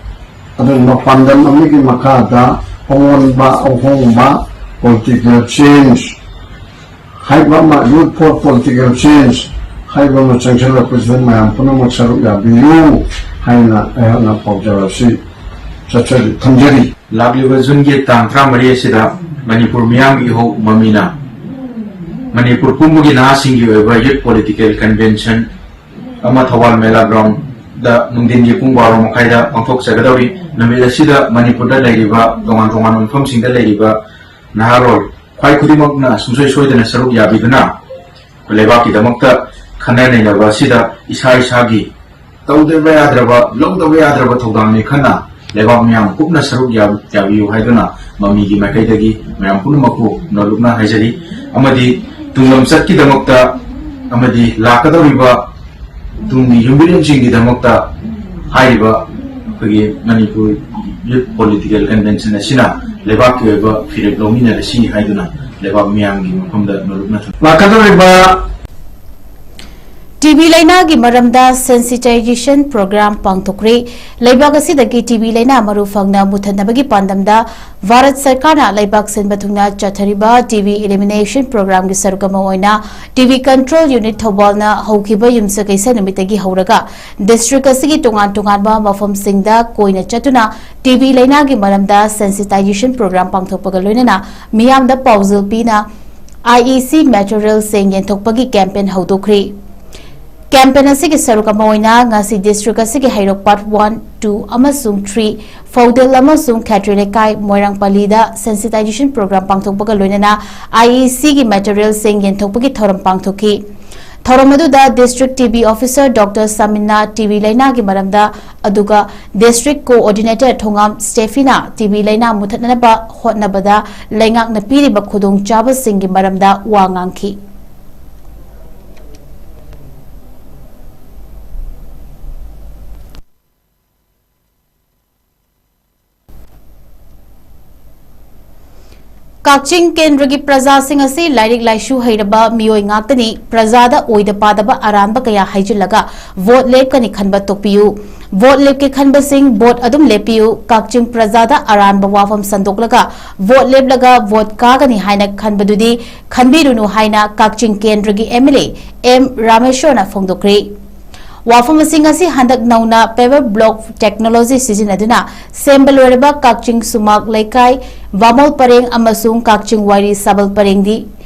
ꯑꯗꯨꯒꯨꯝꯕ ꯄꯥꯟꯗꯝ ꯑꯃꯒꯤ ꯃꯈꯥꯗ ꯑꯑꯣꯟꯕ ꯑꯍꯣꯡꯕ, ꯄꯣꯂꯤꯇꯤꯀꯦꯜ ꯆꯦꯟꯖ ꯍꯥꯏꯕ ꯑꯃ, ꯌꯨꯠ ꯐꯣꯔ ꯄꯣꯂꯤꯇꯤꯀꯦꯜ ꯆꯦꯟꯖ ꯍꯥꯏꯕ ꯑꯃ ꯆꯪꯁꯤꯜꯂꯛꯄꯁꯤꯗ ꯃꯌꯥꯝ ꯄꯨꯝꯅꯃꯛ ꯁꯔꯨꯛ ꯌꯥꯕꯤꯌꯨ ꯍꯥꯏꯅ ꯑꯩꯍꯥꯛꯅ ꯄꯥꯎꯖꯦꯜ ꯑꯁꯤ ꯆꯠꯆꯔꯤ, ꯊꯝꯖꯔꯤ꯫ ꯂꯥꯛꯂꯤꯕ ꯖꯨꯟꯒꯤ ꯇꯥꯡ ꯇꯔꯥꯃꯔꯤ ꯑꯁꯤꯗ ꯃꯅꯤꯄꯨꯔ ꯃꯤꯌꯥꯝꯒꯤ ꯏꯍꯧ ꯃꯃꯤꯅ ꯃꯅꯤꯄꯨꯔ ꯄꯨꯝꯕꯒꯤ ꯅꯍꯥꯁꯤꯡꯒꯤ ꯑꯣꯏꯕ ꯌꯨꯠ ꯄꯣꯂꯤꯇꯤꯀꯦꯜ ꯀꯟꯚꯦꯟꯁꯟ ꯑꯃ ꯊꯧꯕꯥꯜ ꯃꯦꯂꯥ ꯒ꯭ꯔꯥꯎꯟꯗ ꯅꯨꯡꯊꯤꯟꯒꯤ ꯄꯨꯡ ꯕꯥꯔꯣ ꯃꯈꯥꯏꯗ ꯄꯥꯡꯊꯣꯛꯆꯒꯗꯧꯔꯤ꯫ ꯅꯨꯃꯤꯠ ꯑꯁꯤꯗ ꯃꯅꯤꯄꯨꯔꯗ ꯂꯩꯔꯤꯕ ꯇꯣꯉꯥꯟ ꯇꯣꯉꯥꯟꯕ ꯃꯐꯝꯁꯤꯡꯗ ꯂꯩꯔꯤꯕ ꯅꯍꯥꯔꯣꯜ ꯈ꯭ꯋꯥꯏ ꯈꯨꯗꯤꯡꯃꯛꯅ ꯁꯨꯡꯁꯣꯏ ꯁꯣꯏꯗꯅ ꯁꯔꯨꯛ ꯌꯥꯕꯤꯗꯨꯅ ꯂꯩꯕꯥꯛꯀꯤꯗꯃꯛꯇ ꯈꯟꯅ ꯅꯩꯅꯕ ꯑꯁꯤꯗ ꯏꯁꯥ ꯏꯁꯥꯒꯤ ꯇꯧꯗꯕ ꯌꯥꯗ꯭ꯔꯕ, ꯂꯧꯗꯕ ꯌꯥꯗ꯭ꯔꯕ ꯊꯧꯗꯥꯡꯅꯤ ꯈꯟꯅ ꯂꯩꯕꯥꯛ ꯃꯤꯌꯥꯝ ꯀꯨꯞꯅ ꯁꯔꯨꯛ ꯌꯥ-, ꯌꯥꯕꯤꯌꯨ ꯍꯥꯏꯗꯨꯅ ꯃꯃꯤꯒꯤ ꯃꯥꯏꯀꯩꯗꯒꯤ ꯃꯌꯥꯝ ꯄꯨꯝꯅꯃꯛꯄꯨ ꯅꯣꯂꯨꯛꯅ ꯍꯥꯏꯖꯔꯤ꯫ ꯑꯃꯗꯤ ꯇꯨꯡꯂꯝꯆꯠꯀꯤꯗꯃꯛꯇ ꯑꯃꯗꯤ ꯂꯥꯛꯀꯗꯧꯔꯤꯕ ꯇꯨꯡꯒꯤ ꯌꯨꯝꯕꯤꯔꯦꯟꯁꯤꯡꯒꯤꯗꯃꯛꯇ ꯍꯥꯏꯔꯤꯕ ꯑꯩꯈꯣꯏꯒꯤ ꯃꯅꯤꯄꯨꯔ ꯌꯨꯠ ꯄꯣꯂꯤꯇꯤꯀꯦꯜ ꯀꯟꯚꯦꯟꯁꯟ ꯑꯁꯤꯅ ꯂꯩꯕꯥꯛꯀꯤ ꯑꯣꯏꯕ ꯐꯤꯔꯦꯞ ꯂꯧꯃꯤꯟꯅꯔꯁꯤ ꯍꯥꯏꯗꯨꯅ ꯂꯩꯕꯥꯛ ꯃꯤꯌꯥꯝꯒꯤ ꯃꯐꯝꯗ ꯅꯣꯂꯨꯛꯅ ꯊꯝ- ꯂꯥꯛꯀꯗꯧꯔꯤꯕ ꯇꯤꯕꯤ ꯂꯥꯏꯅꯥꯒꯤ ꯃꯔꯝꯗ sensitization program ꯄꯥꯡꯊꯣꯛꯈ꯭ꯔꯦ꯫ ꯂꯩꯕꯥꯛ ꯑꯁꯤꯗꯒꯤ ꯇꯤꯕꯤ ꯂꯥꯏꯅꯥ ꯃꯔꯨ ꯐꯪꯅ ꯃꯨꯊꯠꯅꯕꯒꯤ ꯄꯥꯟꯗꯝꯗ ꯚꯥꯔꯠ ꯁꯔꯀꯥꯔꯅ ꯂꯩꯕꯥꯛ ꯁꯤꯟꯕ ꯊꯨꯡꯅ ꯆꯠꯊꯔꯤꯕ ꯇꯤꯕꯤ elimination programꯒꯤ ꯁꯔꯨꯛ ꯑꯃ ꯑꯣꯏꯅ ꯇꯤꯕꯤ control unit ꯊꯧꯕꯥꯜꯅ ꯍꯧꯈꯤꯕ ꯌꯨꯝꯁꯀꯩꯁ ꯅꯨꯃꯤꯠꯇꯒꯤ ꯍꯧꯔꯒ district ꯑꯁꯤꯒꯤ ꯇꯣꯉꯥꯟ ꯇꯣꯉꯥꯟꯕ ꯃꯐꯝꯁꯤꯡꯗ ꯀꯣꯏꯅ ꯆꯠꯇꯨꯅ ꯇꯤꯕꯤ ꯂꯥꯏꯅꯥꯒꯤ ꯃꯔꯝꯗ sensitization program ꯄꯥꯡꯊꯣꯛꯄꯒ ꯂꯣꯏꯅꯅ ꯃꯤꯌꯥꯝꯗ ꯄꯥꯎꯖꯦꯜ ꯄꯤꯅ IEC materialꯁꯤꯡ ꯌꯦꯟꯊꯣꯛꯄꯒꯤ campaign ꯍꯧꯗꯣꯛꯈ꯭ꯔꯤ꯫ Campaign ꯑꯁꯤꯒꯤ ꯁꯔꯨꯛ ꯑꯃ ꯑꯣꯏꯅ ꯉꯁꯤ district ꯑꯁꯤꯒꯤ ꯍꯩꯔꯣꯛ part one, two ꯑꯃꯁꯨꯡ three, ꯐꯧꯗꯦꯜ ꯑꯃꯁꯨꯡ ꯈꯦꯇ꯭ꯔꯤ ꯂꯩꯀꯥꯏ, ꯃꯣꯏꯔꯥꯡꯄꯜꯂꯤꯗ sensitization program ꯄꯥꯡꯊꯣꯛꯄꯒ ꯂꯣꯏꯅꯅ IECꯒꯤ materialꯁꯤꯡ ꯌꯦꯟꯊꯣꯛꯄꯒꯤ ꯊꯧꯔꯝ ꯄꯥꯡꯊꯣꯛꯈꯤ꯫ ꯊꯧꯔꯝ ꯑꯗꯨꯗ district TB officer Doctor Samina TB ꯂꯥꯏꯅꯥꯒꯤ ꯃꯔꯝꯗ, ꯑꯗꯨꯒ district coordinator Thongam Stephina TB ꯂꯥꯏꯅꯥ ꯃꯨꯊꯠꯅꯅꯕ ꯍꯣꯠꯅꯕꯗ ꯂꯩꯉꯥꯛꯅ ꯄꯤꯔꯤꯕ ꯈꯨꯗꯣꯡꯆꯥꯕꯁꯤꯡꯒꯤ ꯃꯔꯝꯗ ꯋꯥ ꯉꯥꯡꯈꯤ꯫ ꯀꯛꯆꯤꯡ ꯀꯦꯟꯗ꯭ꯔꯒꯤ ꯄ꯭ꯔꯖꯥꯁꯤꯡ ꯑꯁꯤ ꯂꯥꯏꯔꯤꯛ ꯂꯥꯏꯁꯨ ꯍꯩꯔꯕ ꯃꯤꯑꯣꯏ ꯉꯥꯛꯇꯅꯤ꯫ ꯄ꯭ꯔꯖꯥꯗ ꯑꯣꯏꯗ ꯄꯥꯗꯕ ꯑꯔꯥꯟꯕ ꯀꯌꯥ ꯍꯥꯏꯖꯤꯜꯂꯒ vote ꯂꯦꯞꯀꯅꯤ ꯈꯟꯕ ꯇꯣꯛꯄꯤꯌꯨ꯫ Vote ꯂꯦꯞꯀꯦ ꯈꯟꯕꯁꯤꯡ vote ꯑꯗꯨꯝ ꯂꯦꯞꯄꯤꯌꯨ꯫ ꯀꯛꯆꯤꯡ ꯄ꯭ꯔꯖꯥꯗ ꯑꯔꯥꯟꯕ ꯋꯥꯐꯝ ꯁꯟꯗꯣꯛꯂꯒ vote ꯂꯦꯞꯂꯒ vote ꯀꯥꯒꯅꯤ ꯍꯥꯏꯅ ꯈꯟꯕꯗꯨꯗꯤ ꯈꯟꯕꯤꯔꯨꯅꯨ ꯍꯥꯏꯅ ꯀꯛꯆꯤꯡ ꯀꯦꯟꯗ꯭ꯔꯒꯤ MLA ꯑꯦꯝ ꯔꯥꯃꯦꯁꯣꯔꯅ ꯐꯣꯡꯗꯣꯛꯈ꯭ꯔꯦ꯫ ꯋꯥꯐꯝꯁꯤꯡ ꯑꯁꯤ ꯍꯟꯗꯛ ꯅꯧꯅ paver block technology ꯁꯤꯖꯤꯟꯅꯗꯨꯅ ꯁꯦꯝꯕ ꯂꯣꯏꯔꯕ ꯀꯛꯆꯤꯡ ꯁꯨꯃꯥꯛ ꯂꯩꯀꯥꯏ, ꯕꯥꯃꯣꯜ ꯄꯔꯦꯡ ꯑꯃꯁꯨꯡ ꯀꯛꯆꯤꯡ ꯋꯥꯏꯔꯤ ꯁꯥꯕꯜ ꯄꯔꯦꯡꯗꯤ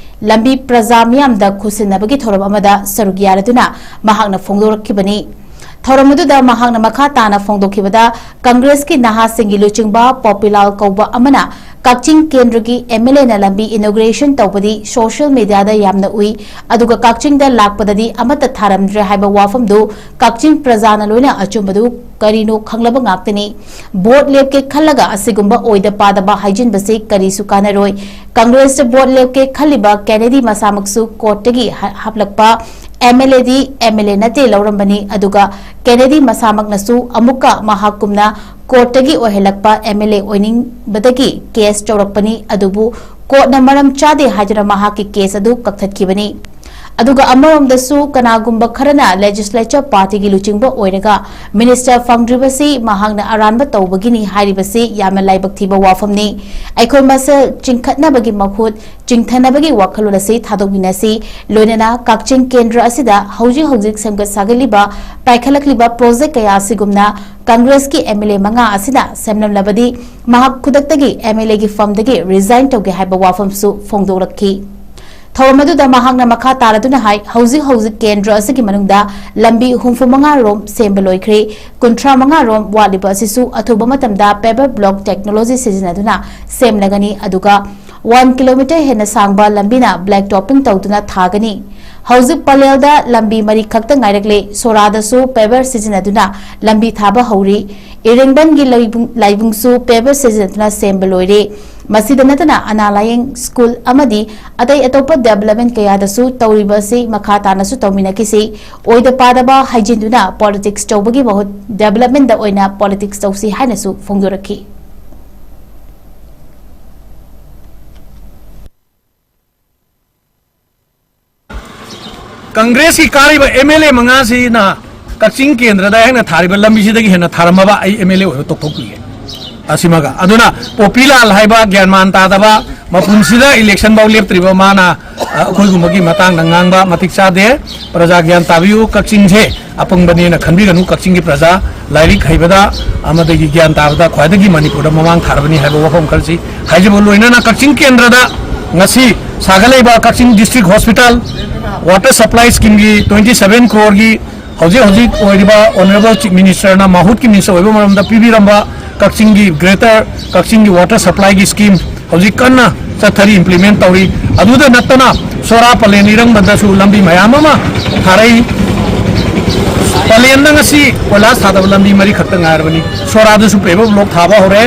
ꯂꯝꯕꯤ ꯄ꯭ꯔꯖꯥ ꯃꯤꯌꯥꯝꯗ ꯈꯨꯠꯁꯤꯟꯅꯕꯒꯤ ꯊꯧꯔꯝ ꯑꯃꯗ ꯁꯔꯨꯛ ꯌꯥꯔꯗꯨꯅ ꯃꯍꯥꯛꯅ ꯐꯣꯡꯗꯣꯔꯛꯈꯤꯕꯅꯤ꯫ ꯊꯧꯔꯝ ꯑꯗꯨꯗ ꯃꯍꯥꯛꯅ ꯃꯈꯥ ꯇꯥꯅ ꯐꯣꯡꯗꯣꯛꯈꯤꯕꯗ, ꯀꯪꯒ꯭ꯔꯦꯁꯀꯤ ꯅꯍꯥꯁꯤꯡꯒꯤ ꯂꯨꯆꯤꯡꯕ ꯄꯣꯄꯤꯂꯥꯜ ꯀꯧꯕ ꯑꯃꯅ ꯀꯛꯆꯤꯡ ꯀꯦꯟꯗ꯭ꯔꯒꯤ MLAꯅ ꯂꯝꯕꯤ inauguration ꯇꯧꯕꯗꯤ social mediaꯗ ꯌꯥꯝꯅ ꯎꯏ, ꯑꯗꯨꯒ ꯀꯛꯆꯤꯡꯗ ꯂꯥꯛꯄꯗꯗꯤ ꯑꯃꯠꯇ ꯊꯥꯔꯝꯗ꯭ꯔꯦ ꯍꯥꯏꯕ ꯋꯥꯐꯝꯗꯨ ꯀꯛꯆꯤꯡ ꯄ꯭ꯔꯖꯥꯅ ꯂꯣꯏꯅ ꯑꯆꯨꯝꯕꯗꯨ ꯀꯔꯤꯅꯣ ꯈꯪꯂꯕ ꯉꯥꯛꯇꯅꯤ꯫ Vote ꯂꯦꯞꯀꯦ ꯈꯜꯂꯒ ꯑꯁꯤꯒꯨꯝꯕ ꯑꯣꯏꯗ ꯄꯥꯗꯕ ꯍꯥꯏꯖꯤꯟꯕꯁꯤ ꯀꯔꯤꯁꯨ ꯀꯥꯟꯅꯔꯣꯏ꯫ ꯀꯪꯒ꯭ꯔꯦꯁꯇ vote ꯂꯦꯞꯀꯦ ꯈꯜꯂꯤꯕ ꯀꯦꯅꯦꯗꯤ ꯃꯁꯥꯃꯛꯁꯨ courtꯇꯒꯤ ꯍ-, ꯍꯥꯞꯂꯛꯄ MLAꯗꯤ MLA ꯅꯠꯇꯦ ꯂꯧꯔꯝꯕꯅꯤ, ꯑꯗꯨꯒ ꯀꯦꯅꯦꯗꯤ ꯃꯁꯥꯃꯛꯅꯁꯨ ꯑꯃꯨꯛꯀ ꯃꯍꯥꯛꯀꯨꯝꯅ courtꯇꯒꯤ ꯑꯣꯏꯍꯜꯂꯛꯄ MLA ꯑꯣꯏꯅꯤꯡꯕꯗꯒꯤ case ꯇꯧꯔꯛꯄꯅꯤ, ꯑꯗꯨꯕꯨ courtꯅ ꯃꯔꯝ ꯆꯥꯗꯦ ꯍꯥꯏꯗꯨꯅ ꯃꯍꯥꯛꯀꯤ case ꯑꯗꯨ ꯀꯛꯊꯠꯈꯤꯕꯅꯤ꯫ ꯑꯗꯨꯒ ꯑꯃꯔꯣꯝꯗꯁꯨ ꯀꯅꯥꯒꯨꯝꯕ ꯈꯔꯅ ꯂꯦꯖꯤꯁꯂꯦꯆꯔ ꯄꯥꯔꯇꯤꯒꯤ ꯂꯨꯆꯤꯡꯕ ꯑꯣꯏꯔꯒ ꯃꯤꯅꯤꯁꯇꯔ ꯐꯪꯗ꯭ꯔꯤꯕꯁꯤ ꯃꯍꯥꯛꯅ ꯑꯔꯥꯟꯕ ꯇꯧꯕꯒꯤꯅꯤ ꯍꯥꯏꯔꯤꯕꯁꯤ ꯌꯥꯝꯅ ꯂꯥꯏꯕꯛ ꯊꯤꯕ ꯋꯥꯐꯝꯅꯤ꯫ ꯑꯩꯈꯣꯏ ꯃꯁꯦꯜ ꯆꯤꯡꯈꯠꯅꯕꯒꯤ ꯃꯍꯨꯠ ꯆꯤꯡꯊꯅꯕꯒꯤ ꯋꯥꯈꯜꯂꯣꯟ ꯑꯁꯤ ꯊꯥꯗꯣꯛꯃꯤꯟꯅꯁꯤ꯫ ꯂꯣꯏꯅꯅ ꯀꯛꯆꯤꯡ ꯀꯦꯟꯗ꯭ꯔ ꯑꯁꯤꯗ ꯍꯧꯖꯤꯛ ꯍꯧꯖꯤꯛ ꯁꯦꯝꯒꯠ ꯁꯥꯒꯠꯂꯤꯕ, ꯄꯥꯏꯈꯠꯂꯛꯂꯤꯕ ꯄ꯭ꯔꯣꯖꯦꯛ ꯀꯌꯥ ꯑꯁꯤꯒꯨꯝꯅ ꯀꯪꯒ꯭ꯔꯦꯁꯀꯤ ꯑꯦꯝ ꯑꯦꯜ ꯑꯦ ꯃꯉꯥ ꯑꯁꯤꯅ ꯁꯦꯝꯂꯝꯂꯕꯗꯤ ꯃꯍꯥꯛ ꯈꯨꯗꯛꯇꯒꯤ ꯑꯦꯝ ꯑꯦꯜ ꯑꯦꯒꯤ ꯐꯝꯗꯒꯤ ꯔꯤꯖꯥꯏꯟ ꯇꯧꯒꯦ ꯍꯥꯏꯕ ꯋꯥꯐꯝꯁꯨ ꯐꯣꯡꯗꯣꯛꯂꯛꯈꯤ꯫ ꯊꯧꯔꯝ ꯑꯗꯨꯗ ꯃꯍꯥꯛꯅ ꯃꯈꯥ ꯇꯥꯔꯗꯨꯅ ꯍꯥꯏ, ꯍꯧꯖꯤꯛ ꯍꯧꯖꯤꯛ ꯀꯦꯟꯗ꯭ꯔ ꯑꯁꯤꯒꯤ ꯃꯅꯨꯡꯗ ꯂꯝꯕꯤ ꯍꯨꯝꯐꯨ ꯃꯉꯥ ꯔꯣꯝ ꯁꯦꯝꯕ ꯂꯣꯏꯈ꯭ꯔꯦ, ꯀꯨꯟꯊ꯭ꯔꯥ ꯃꯉꯥ ꯔꯣꯝ ꯋꯥꯠꯂꯤꯕ ꯑꯁꯤꯁꯨ ꯑꯊꯨꯕ ꯃꯇꯝꯗ ꯄꯦꯚꯔ ꯕ꯭ꯂꯣꯛ ꯇꯦꯛꯅꯣꯂꯣꯖꯤ ꯁꯤꯖꯤꯟꯅꯗꯨꯅ ꯁꯦꯝꯂꯒꯅꯤ, ꯑꯗꯨꯒ ꯋꯥꯟ ꯀꯤꯂꯣꯃꯤꯇꯔ ꯍꯦꯟꯅ ꯁꯥꯡꯕ ꯂꯝꯕꯤꯅ ꯕ꯭ꯂꯦꯛ ꯇꯣꯞꯄꯤꯡ ꯇꯧꯗꯨꯅ ꯊꯥꯒꯅꯤ꯫ ꯍꯧꯖꯤꯛ ꯄꯂꯦꯜꯗ ꯂꯝꯕꯤ ꯃꯔꯤ ꯈꯛꯇ ꯉꯥꯏꯔꯛꯂꯦ, ꯁꯣꯔꯥꯗꯁꯨ ꯄꯦꯚꯔ ꯁꯤꯖꯤꯟꯅꯗꯨꯅ ꯂꯝꯕꯤ ꯊꯥꯕ ꯍꯧꯔꯤ꯫ ꯏꯔꯦꯡꯕꯟꯒꯤ ꯂꯩꯕꯨꯡ-, ꯂꯥꯏꯕꯨꯡꯁꯨ ꯄꯦꯚꯔ ꯁꯤꯖꯤꯟꯅꯗꯨꯅ ꯁꯦꯝꯕ ꯂꯣꯏꯔꯦ꯫ ꯃꯁꯤꯗ ꯅꯠꯇꯅ ꯑꯅꯥ ꯂꯥꯌꯦꯡ, ꯁ꯭ꯀꯨꯜ ꯑꯃꯗꯤ ꯑꯇꯩ ꯑꯇꯣꯞꯄ ꯗꯦꯕꯂꯞꯃꯦꯟ ꯀꯌꯥꯗꯁꯨ ꯇꯧꯔꯤꯕ ꯑꯁꯤ ꯃꯈꯥ ꯇꯥꯅꯁꯨ ꯇꯧꯃꯤꯟꯅꯈꯤꯁꯤ꯫ ꯑꯣꯏꯗ ꯄꯥꯗꯕ ꯍꯥꯏꯖꯤꯟꯗꯨꯅ ꯄꯣꯂꯤꯇꯤꯛꯁ ꯇꯧꯕꯒꯤ ꯃꯍꯨꯠ ꯗꯦꯕꯂꯞꯃꯦꯟꯗ ꯑꯣꯏꯅ ꯄꯣꯂꯤꯇꯤꯛꯁ ꯇꯧꯁꯤ ꯍꯥꯏꯅꯁꯨ ꯐꯣꯡꯗꯣꯔꯛꯈꯤ꯫ ꯀꯪꯒ꯭ꯔꯦꯁꯀꯤ ꯀꯥꯔꯤꯕ ꯑꯦꯝ ꯑꯦꯜ ꯑꯦ ꯃꯉꯥꯁꯤꯅ ꯀꯛꯆꯤꯡ ꯀꯦꯟꯗ꯭ꯔꯗ ꯑꯩꯍꯥꯛꯅ ꯊꯥꯔꯤꯕ ꯂꯝꯕꯤꯁꯤꯗꯒꯤ ꯍꯦꯟꯅ ꯊꯥꯔꯝꯃꯕ ꯑꯩ ꯑꯦꯝ ꯑꯦꯜ ꯑꯦ ꯑꯣꯏꯕ ꯇꯣꯛꯊꯣꯛꯄꯤꯒꯦ꯫ ꯑꯁꯤꯃꯒ꯫ ꯑꯗꯨꯅ ꯄꯣꯄꯤꯂꯥꯜ ꯍꯥꯏꯕ ꯒ꯭ꯌꯥꯟ ꯃꯥꯟ ꯇꯥꯗꯕ, ꯃꯄꯨꯟꯁꯤꯗ ꯏꯂꯦꯛꯁꯟ ꯐꯥꯎ ꯂꯦꯞꯇ꯭ꯔꯤꯕ ꯃꯥꯅ, ꯑ, ꯑꯩꯈꯣꯏꯒꯨꯝꯕꯒꯤ ꯃꯇꯥꯡꯗ ꯉꯥꯡꯕ ꯃꯇꯤꯛ ꯆꯥꯗꯦ꯫ ꯄ꯭ꯔꯖꯥ ꯒ꯭ꯌꯥꯟ ꯇꯥꯕꯤꯌꯨ, ꯀꯛꯆꯤꯡꯁꯦ ꯑꯄꯪꯕꯅꯦꯅ ꯈꯟꯕꯤꯒꯅꯨ꯫ ꯀꯛꯆꯤꯡꯒꯤ ꯄ꯭ꯔꯖꯥ ꯂꯥꯏꯔꯤꯛ ꯍꯩꯕꯗ ꯑꯃꯗꯒꯤ ꯒ꯭ꯌꯥꯟ ꯇꯥꯕꯗ ꯈ꯭ꯋꯥꯏꯗꯒꯤ ꯃꯅꯤꯄꯨꯔꯗ ꯃꯃꯥꯡ ꯊꯥꯔꯕꯅꯤ ꯍꯥꯏꯕ ꯋꯥꯐꯝ ꯈꯔꯁꯤ ꯍꯥꯏꯖꯕ ꯂꯣꯏꯅꯅ ꯀꯛꯆꯤꯡ ꯀꯦꯟꯗ꯭ꯔꯗ ꯉꯁꯤ ꯁꯥꯒꯠꯂꯛꯏꯕ ꯀꯛꯆꯤꯡ ꯗꯤꯁꯇ꯭ꯔꯤꯛ ꯍꯣꯁꯄꯤꯇꯥꯜ ꯋꯥꯇꯔ ꯁꯄ꯭ꯂꯥꯏ ꯁ꯭ꯀꯤꯝꯒꯤ twenty seven ꯀ꯭ꯔꯣꯔꯒꯤ ꯍꯧꯖꯤꯛ ꯍꯧꯖꯤꯛ ꯑꯣꯏꯔꯤꯕ ꯑꯣꯅꯔꯦꯕꯜ ꯆꯤꯐ ꯃꯤꯅꯤꯁꯇꯔꯅ ꯃꯍꯨꯠꯀꯤ ꯃꯤꯅꯤꯁꯇꯔ ꯑꯣꯏꯕ ꯃꯇꯝꯗ ꯄꯤꯕꯤꯔꯝꯕ ꯀꯛꯆꯤꯡꯒꯤ ꯒ꯭ꯔꯦꯇꯔ ꯀꯛꯆꯤꯡꯒꯤ ꯋꯥꯇꯔ ꯁꯄ꯭ꯂꯥꯏꯒꯤ ꯁ꯭ꯀꯤꯝ ꯍꯧꯖꯤꯛ ꯀꯟꯅ ꯆꯠꯊꯔꯤ, ꯏꯝꯄ꯭ꯂꯤꯃꯦꯟ ꯇꯧꯔꯤ꯫ ꯑꯗꯨꯗ ꯅꯠꯇꯅ ꯁꯣꯔꯥ ꯄꯂꯦꯟ ꯏꯔꯪꯕꯟꯗꯁꯨ ꯂꯝꯕꯤ ꯃꯌꯥꯝ ꯑꯃ ꯊꯥꯔꯛꯏ꯫ ꯄꯂꯦꯟꯗ ꯉꯁꯤ ꯀꯣꯏꯂꯥꯁ ꯊꯥꯗꯕ ꯂꯝꯕꯤ ꯃꯔꯤ ꯈꯛꯇ ꯉꯥꯏꯔꯕꯅꯤ꯫ ꯁꯣꯔꯥꯗꯁꯨ ꯄꯦꯚꯔ ꯕ꯭ꯂꯣꯛ ꯊꯥꯕ ꯍꯧꯔꯦ,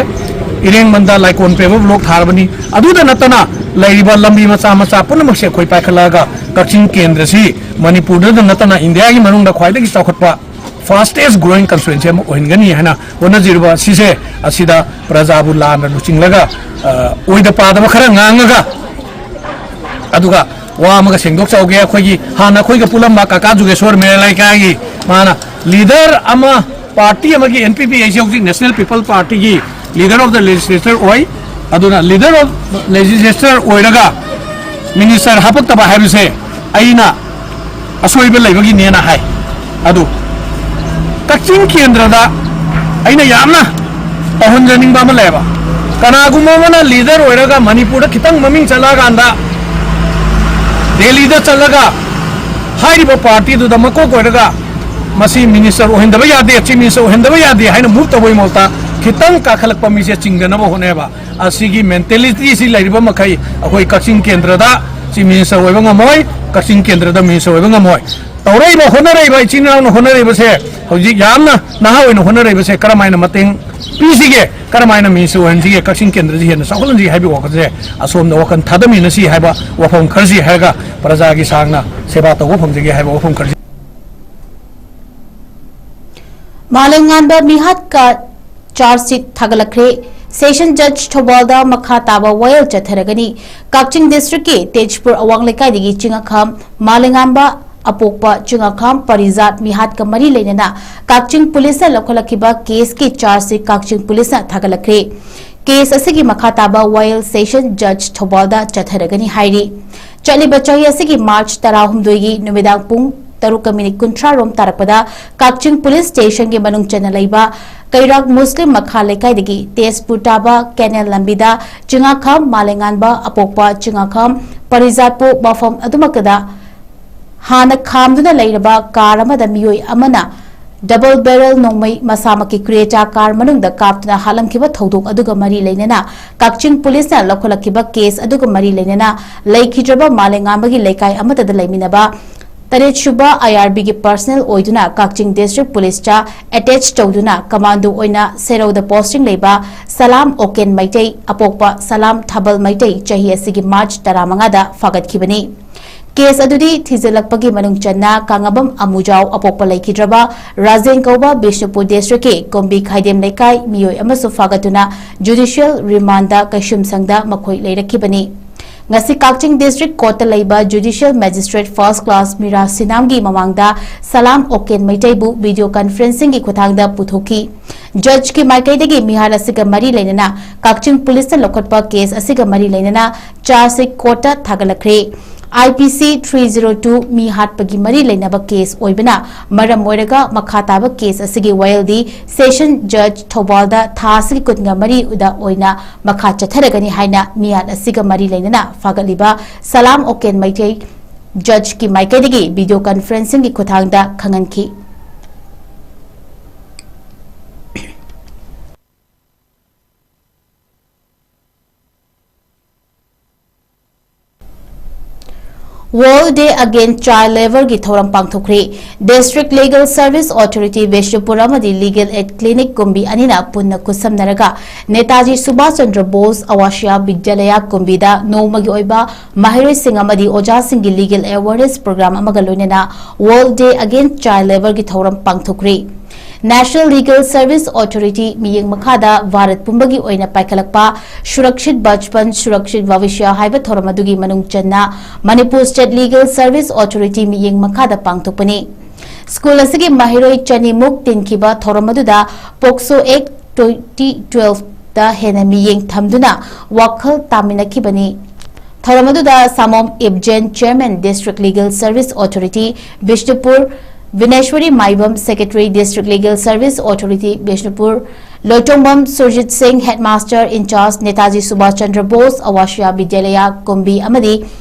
ꯏꯔꯦꯡꯕꯟꯗ ꯂꯥꯏꯀꯣꯟ ꯄꯦꯚꯔ ꯕ꯭ꯂꯣꯛ ꯊꯥꯔꯕꯅꯤ꯫ ꯑꯗꯨꯗ ꯅꯠꯇꯅ ꯂꯩꯔꯤꯕ ꯂꯝꯕꯤ ꯃꯆꯥ ꯃꯆꯥ ꯄꯨꯝꯅꯃꯛꯁꯦ ꯑꯩꯈꯣꯏ ꯄꯥꯏꯈꯠꯂꯛꯑꯒ ꯀꯛꯆꯤꯡ ꯀꯦꯟꯗ꯭ꯔꯁꯤ ꯃꯅꯤꯄꯨꯔꯗ ꯅꯠꯇꯅ ꯏꯟꯗꯤꯌꯥꯒꯤ ꯃꯅꯨꯡꯗ ꯈ꯭ꯋꯥꯏꯗꯒꯤ ꯆꯥꯎꯈꯠꯄ fastest growing constituency ꯑꯃ ꯑꯣꯏꯍꯟꯒꯅꯤ ꯍꯥꯏꯅ ꯍꯣꯠꯅꯖꯔꯤꯕ ꯑꯁꯤꯁꯦ, ꯑꯁꯤꯗ ꯄ꯭ꯔꯖꯥꯕꯨ ꯂꯥꯟꯅ ꯂꯨꯆꯤꯡꯂꯒ, ꯑ, ꯑꯣꯏꯗ ꯄꯥꯗꯕ ꯈꯔ ꯉꯥꯡꯉꯒ, ꯑꯗꯨꯒ ꯋꯥ ꯑꯃꯒ ꯁꯦꯡꯗꯣꯛꯆꯍꯧꯒꯦ꯫ ꯑꯩꯈꯣꯏꯒꯤ ꯍꯥꯟꯅ ꯑꯩꯈꯣꯏꯒ ꯄꯨꯜꯂꯝꯕ ꯀꯀꯥ ꯖꯨꯒꯦꯁꯣꯔ ꯃꯦꯔꯥ ꯂꯩꯀꯥꯏꯒꯤ, ꯃꯥꯅ ꯂꯤꯗꯔ ꯑꯃ, ꯄꯥꯔꯇꯤ ꯑꯃꯒꯤ, ꯑꯦꯟ ꯄꯤ ꯄꯤ ꯍꯥꯏꯁꯦ ꯍꯧꯖꯤꯛ ꯅꯦꯁꯅꯦꯜ ꯄꯤꯄꯜ ꯄꯥꯔꯇꯤꯒꯤ ꯂꯤꯗꯔ ꯑꯣꯐ ꯗ ꯂꯦꯖꯤꯁꯂꯦꯆꯔ ꯑꯣꯏ꯫ ꯑꯗꯨꯅ ꯂꯤꯗꯔ ꯑꯣꯐ ꯂꯦꯖꯤꯁꯂꯦꯆꯔ ꯑꯣꯏꯔꯒ ꯃꯤꯅꯤꯁꯇꯔ ꯍꯥꯄꯛꯇꯕ ꯍꯥꯏꯕꯁꯦ ꯑꯩꯅ ꯑꯁꯣꯏꯕ ꯂꯩꯕꯒꯤꯅꯦꯅ ꯍꯥꯏ꯫ ꯑꯗꯨ ꯀꯛꯆꯤꯡ ꯀꯦꯟꯗ꯭ꯔꯗ ꯑꯩꯅ ꯌꯥꯝꯅ ꯇꯧꯍꯟꯖꯅꯤꯡꯕ ꯑꯃ ꯂꯩꯌꯦꯕ꯫ ꯀꯅꯥꯒꯨꯝꯕ ꯑꯃꯅ ꯂꯤꯗꯔ ꯑꯣꯏꯔꯒ ꯃꯅꯤꯄꯨꯔꯗ ꯈꯤꯇꯪ ꯃꯃꯤꯡ ꯆꯠꯂꯛꯑꯀꯥꯟꯗ ꯗꯦꯜꯂꯤꯗ ꯆꯠꯂꯒ ꯍꯥꯏꯔꯤꯕ ꯄꯥꯔꯇꯤꯗꯨꯗ ꯃꯀꯣꯛ ꯑꯣꯏꯔꯒ ꯃꯁꯤ ꯃꯤꯅꯤꯁꯇꯔ ꯑꯣꯏꯍꯟꯗꯕ ꯌꯥꯗꯦ, ꯆꯤꯐ ꯃꯤꯅꯤꯁꯇꯔ ꯑꯣꯏꯍꯟꯗꯕ ꯌꯥꯗꯦ ꯍꯥꯏꯅ ꯃꯨꯚ ꯇꯧꯕꯒꯤ ꯃꯍꯨꯠꯇ ꯈꯤꯇꯪ ꯀꯥꯈꯠꯂꯛꯄ ꯃꯤꯁꯦ ꯆꯤꯡꯗꯅꯕ ꯍꯣꯠꯅꯩꯕ꯫ ꯑꯁꯤꯒꯤ ꯃꯦꯟꯇꯦꯂꯤꯇꯤꯁꯤ ꯂꯩꯔꯤꯕ ꯃꯈꯩ ꯑꯩꯈꯣꯏ ꯀꯛꯆꯤꯡ ꯀꯦꯟꯗ꯭ꯔꯗ ꯆꯤꯐ ꯃꯤꯅꯤꯁꯇꯔ ꯑꯣꯏꯕ ꯉꯝꯃꯣꯏ, ꯀꯛꯆꯤꯡ ꯀꯦꯟꯗ꯭ꯔꯗ ꯃꯤꯅꯤꯁꯇꯔ ꯑꯣꯏꯕ ꯉꯝꯃꯣꯏ꯫ ꯇꯧꯔꯛꯏꯕ ꯍꯣꯠꯅꯔꯛꯏꯕ ꯏꯆꯤꯟ ꯏꯅꯥꯎꯅ ꯍꯣꯠꯅꯔꯛꯏꯕꯁꯦ, ꯍꯧꯖꯤꯛ ꯌꯥꯝꯅ ꯅꯍꯥ ꯑꯣꯏꯅ ꯍꯣꯠꯅꯔꯛꯏꯕꯁꯦ ꯀꯔꯝ ꯍꯥꯏꯅ ꯃꯇꯦꯡ ꯄꯤꯁꯤꯒꯦ, ꯀꯔꯝ ꯍꯥꯏꯅ ꯃꯤꯅꯤꯁꯇꯔ ꯑꯣꯏꯍꯟꯁꯤꯒꯦ, ꯀꯛꯆꯤꯡ ꯀꯦꯟꯗ꯭ꯔꯁꯤ ꯍꯦꯟꯅ ꯆꯥꯎꯈꯠꯍꯟꯁꯤꯒꯦ ꯍꯥꯏꯕꯒꯤ ꯋꯥꯈꯜꯁꯦ ꯑꯁꯣꯝꯗ ꯋꯥꯈꯜ ꯊꯥꯗꯃꯤꯟꯅꯁꯤ ꯍꯥꯏꯕ ꯋꯥꯐꯝ ꯈꯔꯁꯤ ꯍꯥꯏꯔꯒ ꯄ꯭ꯔꯖꯥꯒꯤ ꯁꯥꯡꯅ ꯁꯦꯕꯥ ꯇꯧꯕ ꯐꯪꯖꯒꯦ ꯍꯥꯏꯕ ꯋꯥꯐꯝ ꯈꯔꯁꯤ꯫ ꯃꯥꯂꯦꯝꯉꯥꯟꯕ ꯃꯤꯍꯥꯠꯀ ꯆꯥꯔꯖ ꯁꯤꯠ ꯊꯥꯒꯠꯂꯛꯈ꯭ꯔꯦ꯫ ꯁꯦꯁꯟ ꯖꯖ ꯊꯧꯕꯥꯜꯗ ꯃꯈꯥ ꯇꯥꯕ ꯋꯥꯌꯦꯜ ꯆꯠꯊꯔꯒꯅꯤ꯫ ꯀꯛꯆꯤꯡ ꯗꯤꯁꯇ꯭ꯔꯤꯛꯀꯤ ꯇꯦꯖꯄꯨꯔ ꯑꯋꯥꯡ ꯂꯩꯀꯥꯏꯗꯒꯤ ꯆꯤꯡꯉꯥꯈꯥꯝ ꯃꯥꯂꯦꯝꯉꯥꯟꯕ ꯑꯄꯣꯛꯄ ꯆꯤꯡꯉꯥꯈꯥꯝ ꯄꯔꯤꯖꯥꯠ ꯃꯤꯍꯥꯠꯀ ꯃꯔꯤ ꯂꯩꯅꯅ ꯀꯛꯆꯤꯡ ꯄꯨꯂꯤꯁꯅ ꯂꯧꯈꯠꯂꯛꯈꯤꯕ ꯀꯦꯁꯀꯤ ꯆꯥꯔꯖ ꯁꯤꯠ ꯀꯛꯆꯤꯡ ꯄꯨꯂꯤꯁꯅ ꯊꯥꯒꯠꯂꯛꯈ꯭ꯔꯦ꯫ ꯀꯦꯁ ꯑꯁꯤꯒꯤ ꯃꯈꯥ ꯇꯥꯕ ꯋꯥꯌꯦꯜ ꯁꯦꯁꯟ ꯖꯖ ꯊꯧꯕꯥꯜꯗ ꯆꯠꯊꯔꯒꯅꯤ ꯍꯥꯏꯔꯤ꯫ ꯆꯠꯂꯤꯕ ꯆꯍꯤ ꯑꯁꯤꯒꯤ ꯃꯥꯔꯆ ꯇꯔꯥꯍꯨꯝꯗꯣꯏꯒꯤ ꯅꯨꯃꯤꯗꯥꯡ ꯄꯨꯡ ꯇꯔꯨꯛꯀ ꯃꯤꯅꯤꯠ ꯀꯨꯟꯊ꯭ꯔꯥ ꯔꯣꯝ ꯇꯥꯔꯛꯄꯗ ꯀꯛꯆꯤꯡ ꯄꯨꯂꯤꯁ ꯁ꯭ꯇꯦꯁꯟꯒꯤ ꯃꯅꯨꯡ ꯆꯟꯅ ꯂꯩꯕ ꯀꯩꯔꯥꯛ ꯃꯨꯁꯂꯤꯝ ꯃꯈꯥ ꯂꯩꯀꯥꯏꯗꯒꯤ ꯇꯦꯖꯄꯨꯔ ꯇꯥꯕ ꯀꯦꯅꯦꯜ ꯂꯝꯕꯤꯗ ꯆꯤꯡꯉꯥꯈꯥꯝ ꯃꯥꯂꯦꯉꯥꯟꯕ ꯑꯄꯣꯛꯄ ꯆꯤꯡꯉꯥꯈꯥꯝ ꯄꯔꯤꯖꯥꯠꯄꯨ ꯃꯐꯝ ꯑꯗꯨꯃꯛꯇꯗ ꯍꯥꯟꯅ ꯈꯥꯝꯗꯨꯅ ꯂꯩꯔꯕ ꯀꯥꯔ ꯑꯃꯗ ꯃꯤꯑꯣꯏ ꯑꯃꯅ ꯗꯕꯜ ꯕꯦꯔꯦꯜ ꯅꯣꯡꯃꯩ ꯃꯁꯥꯃꯛꯀꯤ ꯀ꯭ꯔꯦꯇꯥ ꯀꯥꯔ ꯃꯅꯨꯡꯗ ꯀꯥꯞꯇꯨꯅ ꯍꯥꯠꯂꯝꯈꯤꯕ ꯊꯧꯗꯣꯛ ꯑꯗꯨꯒ ꯃꯔꯤ ꯂꯩꯅꯅ ꯀꯛꯆꯤꯡ ꯄꯨꯂꯤꯁꯅ ꯂꯧꯈꯠꯂꯛꯈꯤꯕ ꯀꯦꯁ ꯑꯗꯨꯒ ꯃꯔꯤ ꯂꯩꯅꯅ ꯂꯩꯈꯤꯗ꯭ꯔꯕ ꯃꯥꯂꯦꯉꯥꯟꯕꯒꯤ ꯂꯩꯀꯥꯏ ꯑꯃꯠꯇꯗ ꯂꯩꯃꯤꯟꯅꯕ ꯇꯔꯦꯠ ꯁꯨꯕ ꯑꯥꯏ ꯑꯥꯔ ꯕꯤꯒꯤ ꯄꯔꯁꯅꯦꯜ ꯑꯣꯏꯗꯨꯅ ꯀꯛꯆꯤꯡ ꯗꯤꯁꯇ꯭ꯔꯤꯛ ꯄꯨꯂꯤꯁꯇ ꯑꯦꯇꯦꯆ ꯇꯧꯗꯨꯅ ꯀꯃꯥꯟꯗꯣ ꯑꯣꯏꯅ ꯁꯦꯔꯧꯗ ꯄꯣꯁꯇꯤꯡ ꯂꯩꯕ ꯁꯂꯥꯝ ꯑꯣꯀꯦꯟ ꯃꯩꯇꯩ ꯑꯄꯣꯛꯄ ꯁꯂꯥꯝ ꯊꯥꯕꯜ ꯃꯩꯇꯩ ꯆꯍꯤ ꯑꯁꯤꯒꯤ ꯃꯥꯔꯆ ꯇꯔꯥꯃꯉꯥꯗ ꯐꯥꯒꯠꯈꯤꯕꯅꯤ꯫ ꯀꯦꯁ ꯑꯗꯨꯗꯤ ꯊꯤꯖꯤꯜꯂꯛꯄꯒꯤ ꯃꯅꯨꯡ ꯆꯟꯅ ꯀꯥꯉꯕꯝ ꯑꯃꯨꯖꯥꯎ ꯑꯄꯣꯛꯄ ꯂꯩꯈꯤꯗ꯭ꯔꯕ ꯔꯥꯖꯦꯟ ꯀꯧꯕ ꯕꯤꯁꯅꯨꯄꯨꯔ ꯗꯤꯁꯇ꯭ꯔꯤꯛꯀꯤ ꯀꯣꯝꯕꯤ ꯈꯥꯏꯗꯦꯝ ꯂꯩꯀꯥꯏ ꯃꯤꯑꯣꯏ ꯑꯃꯁꯨ ꯐꯥꯒꯠꯇꯨꯅ ꯖꯨꯗꯤꯁꯤꯌꯦꯜ ꯔꯤꯃꯥꯟꯗ ꯀꯩꯁꯨꯝꯁꯪꯗ ꯃꯈꯣꯏ ꯂꯩꯔꯛꯈꯤꯕꯅꯤ꯫ ꯉꯁꯤ ꯀꯛꯆꯤꯡ District Courtꯇ ꯂꯩꯕ Judicial Magistrate First Class ꯃꯤꯔꯥ ꯁꯤꯅꯥꯝꯒꯤ ꯃꯃꯥꯡꯗ ꯁꯂꯥꯝ ꯑꯣꯀꯦꯟ ꯃꯩꯇꯩꯕꯨ video conferencingꯒꯤ ꯈꯨꯠꯊꯥꯡꯗ ꯄꯨꯊꯣꯛꯈꯤ꯫ Judgeꯀꯤ ꯃꯥꯏꯀꯩꯗꯒꯤ ꯃꯤꯍꯥꯠ ꯑꯁꯤꯒ ꯃꯔꯤ ꯂꯩꯅꯅ ꯀꯛꯆꯤꯡ ꯄꯨꯂꯤꯁꯅ ꯂꯧꯈꯠꯄ case ꯑꯁꯤꯒ ꯃꯔꯤ ꯂꯩꯅꯅ charge sheet courtꯇ ꯊꯥꯒꯠꯂꯛꯈ꯭ꯔꯦ꯫ I P C three zero two ꯃꯤ ꯍꯥꯠꯄꯒꯤ ꯃꯔꯤ ꯂꯩꯅꯕ case ꯑꯣꯏꯕꯅ ꯃꯔꯝ ꯑꯣꯏꯔꯒ ꯃꯈꯥ ꯇꯥꯕ case ꯑꯁꯤꯒꯤ ꯋꯥꯌꯦꯜꯗꯤ Session Judge ꯊꯧꯕꯥꯜꯗ ꯊꯥ ꯑꯁꯤꯒꯤ ꯀꯨꯟꯒ ꯃꯔꯤꯗ ꯑꯣꯏꯅ ꯃꯈꯥ ꯆꯠꯊꯔꯒꯅꯤ ꯍꯥꯏꯅ ꯃꯤꯍꯥꯠ ꯑꯁꯤꯒ ꯃꯔꯤ ꯂꯩꯅꯅ ꯐꯥꯒꯠꯂꯤꯕ ꯁꯂꯥꯝ ꯑꯣꯀꯦꯟ ꯃꯩꯇꯩ Judgeꯀꯤ ꯃꯥꯏꯀꯩꯗꯒꯤ video conferencingꯒꯤ ꯈꯨꯠꯊꯥꯡꯗ ꯈꯪꯍꯟꯈꯤ꯫ World Day Against Child Labourꯒꯤ ꯊꯧꯔꯝ ꯄꯥꯡꯊꯣꯛꯈ꯭ꯔꯦ꯫ District Legal Service Authority Bishnupur ꯑꯃꯗꯤ Legal Aid Clinic ꯀꯨꯝꯕꯤ ꯑꯅꯤꯅ ꯄꯨꯟꯅ ꯈꯨꯠꯁꯝꯅꯔꯒ ꯅꯦꯇꯥꯖꯤ ꯁꯨꯚꯥꯁ ꯆꯟꯗ꯭ꯔ ꯕꯣꯁ ꯑꯋꯥꯁꯤꯌꯥ ꯕꯤꯗ꯭ꯌꯥꯂꯌꯥ ꯀꯨꯝꯕꯤꯗ ꯅꯣꯡꯃꯒꯤ ꯑꯣꯏꯕ ꯃꯍꯩꯔꯣꯏꯁꯤꯡ ꯑꯃꯗꯤ ꯑꯣꯖꯥꯁꯤꯡꯒꯤ Legal Awareness Program ꯑꯃꯒ ꯂꯣꯏꯅꯅ World Day Against Child Labourꯒꯤ ꯊꯧꯔꯝ ꯄꯥꯡꯊꯣꯛꯈ꯭ꯔꯦ꯫ National Legal Service Authority ꯃꯤꯠꯌꯦꯡ ꯃꯈꯥꯗ ꯚꯥꯔꯠ ꯄꯨꯝꯕꯒꯤ ꯑꯣꯏꯅ ꯄꯥꯏꯈꯠꯂꯛꯄ ꯁꯨꯔꯛꯁꯤꯠ ꯕꯆꯄꯟ ꯁꯨꯔꯛꯁꯤꯠ ꯚꯕꯤꯁ꯭ꯌ ꯍꯥꯏꯕ ꯊꯧꯔꯝ ꯑꯗꯨꯒꯤ ꯃꯅꯨꯡ ꯆꯟꯅ Manipur State Legal Service Authority ꯃꯤꯠꯌꯦꯡ ꯃꯈꯥꯗ ꯄꯥꯡꯊꯣꯛꯄꯅꯤ꯫ School ꯑꯁꯤꯒꯤ ꯃꯍꯩꯔꯣꯏ ꯆꯅꯤꯃꯨꯛ ꯇꯤꯟꯈꯤꯕ ꯊꯧꯔꯝ ꯑꯗꯨꯗ POCSO Act twenty twelveꯇ ꯍꯦꯟꯅ ꯃꯤꯠꯌꯦꯡ ꯊꯝꯗꯨꯅ ꯋꯥꯈꯜ ꯇꯥꯃꯤꯟꯅꯈꯤꯕꯅꯤ꯫ ꯊꯧꯔꯝ ꯑꯗꯨꯗ ꯁꯥꯃꯣꯝ ꯏꯕꯖꯦꯟ, Chairman, District Legal Service Authority, Bishnupur, ꯕꯤꯅꯦꯁ꯭ꯋꯔꯤ ꯃꯥꯏꯕꯝ, Secretary, District Legal Service Authority, Bishnupur, ꯂꯣꯏꯇꯣꯡꯕꯝ ꯁꯨꯔꯖꯤꯠ ꯁꯤꯡ, Headmaster in charge, Netaji Subhash Chandra Bose ꯑꯋꯥꯁꯤꯌꯥ ꯕꯤꯗ꯭ꯌꯥꯂꯌꯥ ꯀꯨꯝꯕꯤ ꯑꯃꯗꯤ